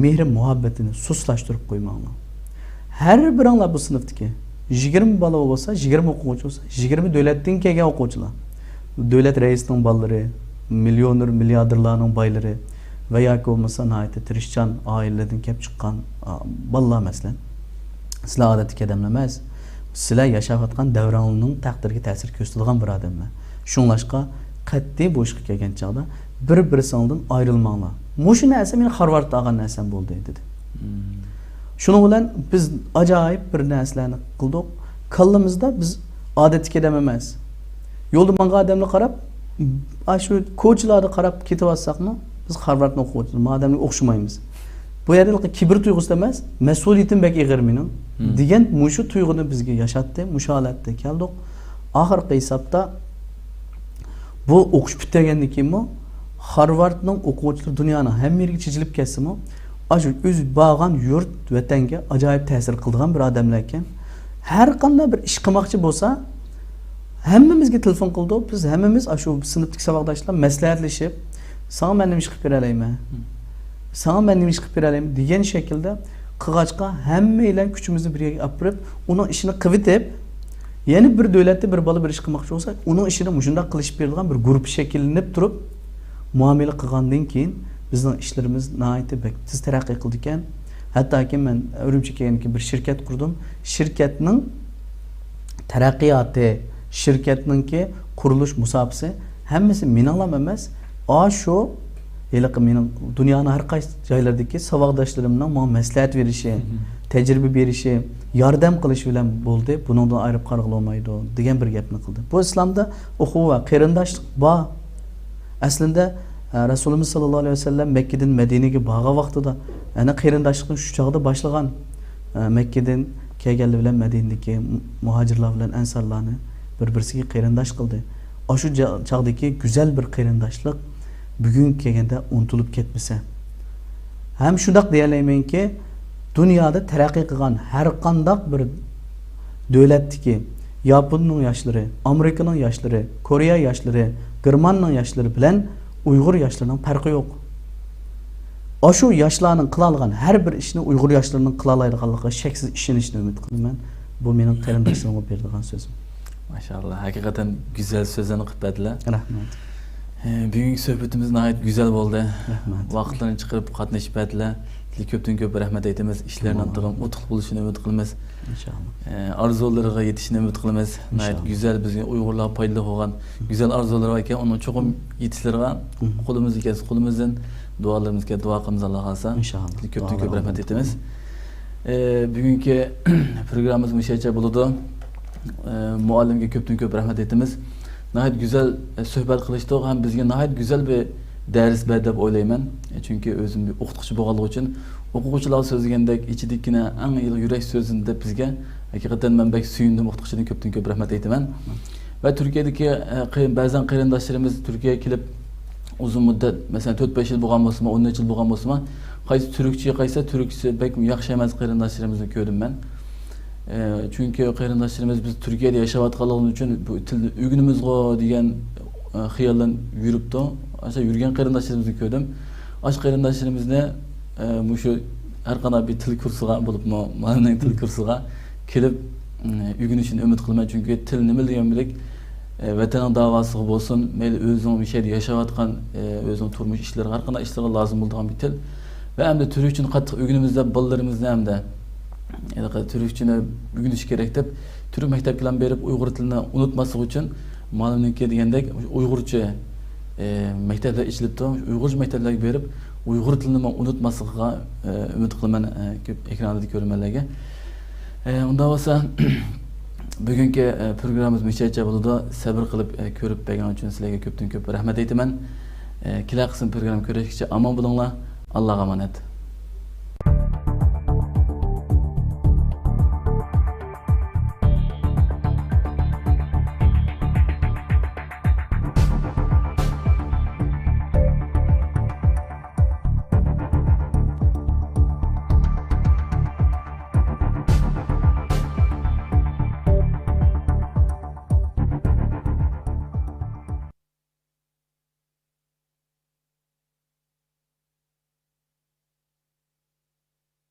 مېھرى مۇھەببىتىنى سۇسلاشتۇرۇپ قويماڭلار. ھەر بىرىڭلار بۇ سىنىپتىكى يىگىرمە بالا بولسا، يىگىرمە ئوقۇغۇچى بولسا، يىگىرمە دۆلەتتىن كەلگەن ئوقۇغۇچىلار. دۆلەت رەئىسىنىڭ بالىلىرى، مىليونېر، مىلياردېرلارنىڭ بايلىرى ۋە ياكى بولمىسا ناھايىتى تىرىشچان ئائىلىلەردىن كەپ چىققان، ئا، بالىلار مەسىلەن. سىلەر ئادەتتىكى ئادەملەر ئەمەس. سىلەر ياشاۋاتقان دەۋرىڭلارنىڭ تەقدىرىگە تەسىر كۆرسىتىدىغان بىر ئادەملەر. شۇڭلاشقا قەتئىي بۇ ئىشقا كەلگەن چاغدا بىر-بىرسىڭلاردىن ئايرىلماڭلار. مۇشۇ نەرسە مېنىڭ خارۋاردتا ئالغان نەرسەم بولدى، دېدى. مم. شۇنىڭ بىلەن بىز ئاجايىپ بىر نەرسىلەرنى قىلدۇق. كاللىمىزدا بىز ئادەتتىكى ئادەم ئەمەس. يولدا ماڭغان ئادەملەرگە قاراپ، ئاشۇ كوچىلاردا قاراپ كېتىۋاتساقمۇ، بىز خارۋاردنى ئوقۇغۇچى، ما ئادەمگە ئوخشىمايمىز. بۇ يەردە كىبىر تۇيغۇسىدا ئەمەس، مەسئۇلىيىتىم بەك ئېغىر مېنىڭ، مم، دېگەن مۇشۇ تۇيغۇنى بىزگە ياشاتتى، مۇشۇ ھالەتتە كەلدۇق. ئاخىرقى ھېسابتا بۇ ئوقۇش پۈتتۈرگەندىن كېيىنمۇ خارۋاردنىڭ ئوقۇغۇچىلىرى دۇنيانىڭ ھەممە يېرىگە چېچىلىپ كەتسىمۇ، ئاشۇ ئۆزى بارغان يۇرت، ۋەتەنگە ئاجايىپ تەسىر قىلىدىغان بىر ئادەملەر ئىكەن. ھەر قانداق بىر ئىش قىلماقچى بولسا، ھەممىمىزگە تېلېفون قىلىدۇ. بىز ھەممىمىز، ئاشۇ سىنىپتىكى ساۋاقداشلار مەسلىھەتلىشىپ، ساڭا مەن نېمە ئىش قىلىپ بېرەلەيمەن؟ ساڭا مەن نېمە ئىش قىلىپ بېرەلەيمەن؟ دېگەن شەكىلدە قىلغاچقا، ھەممەيلەن كۈچىمىزنى بىر يەرگە ئاپىرىپ، ئۇنىڭ ئىشىنى قىلىۋېتىپ، يەنە بىر دۆلەتتە بىر بالا بىر ئىش قىلماقچى بولسا، ئۇنىڭ ئىشىنى مۇشۇنداق قىلىشىپ بېرىدىغان بىر گۇرۇپپا شەكىللىنىپ تۇرۇپ، مۇئامىلە قىلغاندىن كېيىن، بىزنىڭ ئىشلىرىمىز ناھايىتى بەك تېز تەرەققىي قىلىدىكەن. ھەتتاكى مەن ئۈرۈمچىگە كەلگەندىن كېيىن بىر شىركەت قۇردۇم. شىركەتنىڭ تەرەققىياتى، شىركەتنىڭكى قۇرۇلۇش مۇساپىسى ھەممىسى مېنىڭلام ئەمەس، ئاشۇ ھېلىقى مېنىڭ دۇنيانىڭ ھەر قايسى جايلىرىدىكى ساۋاقداشلىرىمنىڭ ماڭا مەسلىھەت بېرىشى، مم، تەجرىبە بېرىشى، ياردەم قىلىشى بىلەن بولدى، بۇنىڭدىن ئايرىپ قارىغىلى بولمايدۇ، دېگەن بىر گەپنى قىلدى. بۇ ئىسلامدا ئۇخۇۋە، قېرىنداشلىق بار. ئەسلىندە، ئە، رەسۇلىمىز ساللاللاھۇ ئەلەيھى ۋەسەللەم مەككىدىن مەدىنىگە بارغان ۋاقتىدا، يەنى قېرىنداشلىقنى شۇ چاغدا باشلىغان. ئە، مەككىدىن كەلگەنلەر بىلەن مەدىنىدىكى مۇ-، مۇھاجىرلار بىلەن ئەنسارلارنى بىر-بىرسىگە قېرىنداش قىلدى. ئاشۇ جا-، چاغدىكى گۈزەل بىر قېرىنداشلىق بۈگۈنگە كەلگەندە ئۇنتۇلۇپ كەتمىسە. ھەم شۇنداق دېيەلەيمەنكى، دۇنيادا تەرەققىي قىلغان ھەر قانداق بىر دۆلەتتىكى ياپوننىڭ ياشلىرى، ئامېرىكىنىڭ ياشلىرى، كورېيە ياشلىرى، گېرماننىڭ ياشلىرى بىلەن ئۇيغۇر ياشلىرىنىڭ پەرقى يوق. ئاشۇ ياشلارنىڭ قىلالىغان ھەر بىر ئىشنى ئۇيغۇر ياشلىرىنىڭ قىلالايدىغانلىقىغا شەكسىز ئىشىنىشنى ئۈمىد قىلىمەن. بۇ مېنىڭ قېرىنداشلىرىمغا بېرىدىغان سۆزۈم. ماشائاللا، ھەقىقەتەن گۈزەل سۆزلەرنى قىلىپ بەردىلەر. رەھمەت. ئە، بۈگۈنكى سۆھبىتىمىز ناھايىتى گۈزەل بولدى. رەھمەت. ۋاقىتلىرىنى چىقىرىپ قاتنىشىپ بەردىلەر. سىزگە كۆپتىن كۆپ رەھمەت ئېيتىمىز. ئىشلىرىنىڭ تېخىمۇ ئۇتۇقلۇق بولۇشىنى ئۈمىد قىلىمىز. ئارزۇلىرىغا يېتىشىنى ئۈمىد قىلىمىز. ناھايىتى گۈزەل، بىزگە ئۇيغۇرلارغا پايدىلىق بولغان گۈزەل ئارزۇلىرى بار ئىكەن، ئۇنىڭ چوقۇم يېتىشلىرىغا قولىمىزدىن كەلسە قولىمىزدىن، دۇئالىرىمىزغا دۇئا قىلىمىز، ئاللا خالىسا. سىزگە كۆپتىن كۆپ رەھمەت ئېيتىمىز. ئە، بۈگۈنكى پروگراممىمىز مۇشۇ يەرچە بولىدۇ. ئە، مۇئەللىمگە كۆپتىن كۆپ رەھمەت ئېيتىمىز. ناھايىتى گۈزەل، ئە، سۆھبەت قىلىشتۇق ھەم بىزگە ناھايىتى گۈزەل بىر دەرس بەردى دەپ ئويلايمەن. ئە، چۈنكى ئۆزۈم بىر ئوقۇتقۇچى بولغانلىقى ئۈچۈن، ئوقۇغۇچىلارغا سۆزلىگەندەك ئىچىدىكىنە ئەڭ يۈرەك سۆزىنى دەپ بىزگە، ھەقىقەتەن مەن بەك سۆيۈندۈم، ئوقۇتقۇچىدىن كۆپتىن كۆپ رەھمەت ئېيتىمەن. ۋە تۈركىيەدىكى، ئە، قېرىن-، بەزەن قېرىنداشلىرىمىز تۈركىيەگە كېلىپ ئۇزۇن مۇددەت، مەسىلەن، تۆت-بەش يىل بولغان بولسىمۇ، ئون نەچچە يىل بولغان بولسىمۇ، قايسى تۈركچە، قايسى تۈركچىسى بەك ياخشى ئەمەس قېرىنداشلىرىمىزنى كۆردۈم مەن. ئە، چۈنكى قېرىنداشلىرىمىز بىز تۈركىيەدە ياشاۋاتقانلىقىمىز ئۈچۈن بۇ تىلنى ئۆگىنىمىزغۇ دېگەن، ئە، خىيالدىن يۈرۈپتۇ. ئاشۇ يۈرگەن قېرىنداشلىرىمىزنى كۆردۈم. ئاشۇ قېرىنداشلىرىمىزنى، ئە، مۇشۇ ھەر قانداق بىر تىل كۇرسىغا، بولۇپمۇ مۇئەللىمنىڭ تىل كۇرسىغا كېلىپ، ئە، ئۆگىنىشىنى ئۈمىد قىلىمەن. چۈنكى تىل نېمە دېگەن بىلەك، ئە، ۋەتەننىڭ داۋاسىغا بولسۇن، مەيلى ئۆزىنىڭ مۇشۇ يەردە ياشاۋاتقان، ئە، ئۆزىنىڭ تۇرمۇش ئىشلىرىغا، ھەر قانداق ئىشلىرىغا لازىم بولىدىغان بىر تىل. ۋە ئەمدى تۈركچىنى قاتتىق ئۆگىنىمىز دەپ بالىلىرىمىزنى ھەمدە ھېلىقى تۈركچىنى ئۆگىنىش كېرەك دەپ، تۈرك مەكتەپكىلا بېرىپ ئۇيغۇر تىلىنى ئۇنتۇماسلىق ئۈچۈن، مۇئەللىمنىڭكى دېگەندەك ئۇيغۇرچە، ئە، مەكتەپلەر ئېچىلىپتۇ. ئۇيغۇرچە مەكتەپلەرگە بېرىپ ئۇيغۇر تىلىنىمۇ ئۇنتۇماسلىقىغا، ئە، ئۈمىد قىلىمەن، ئە، كۆپ ئېكراندا كۆرۈرمەنلەرگە. ئە، ئۇنداق بولسا، بۈگۈنكى، ئە، پروگراممىمىز مۇشۇ يەرچە بولىدۇ. سەۋر قىلىپ، ئە، كۆرۈپ بەرگەن ئۈچۈن سىلەرگە كۆپتىن كۆپ رەھمەت ئېيتىمەن. ئە، كېلەر قىسىم پروگرامما كۆرۈشكىچە ئامان بولۇڭلار. ئاللاغا ئامانەت.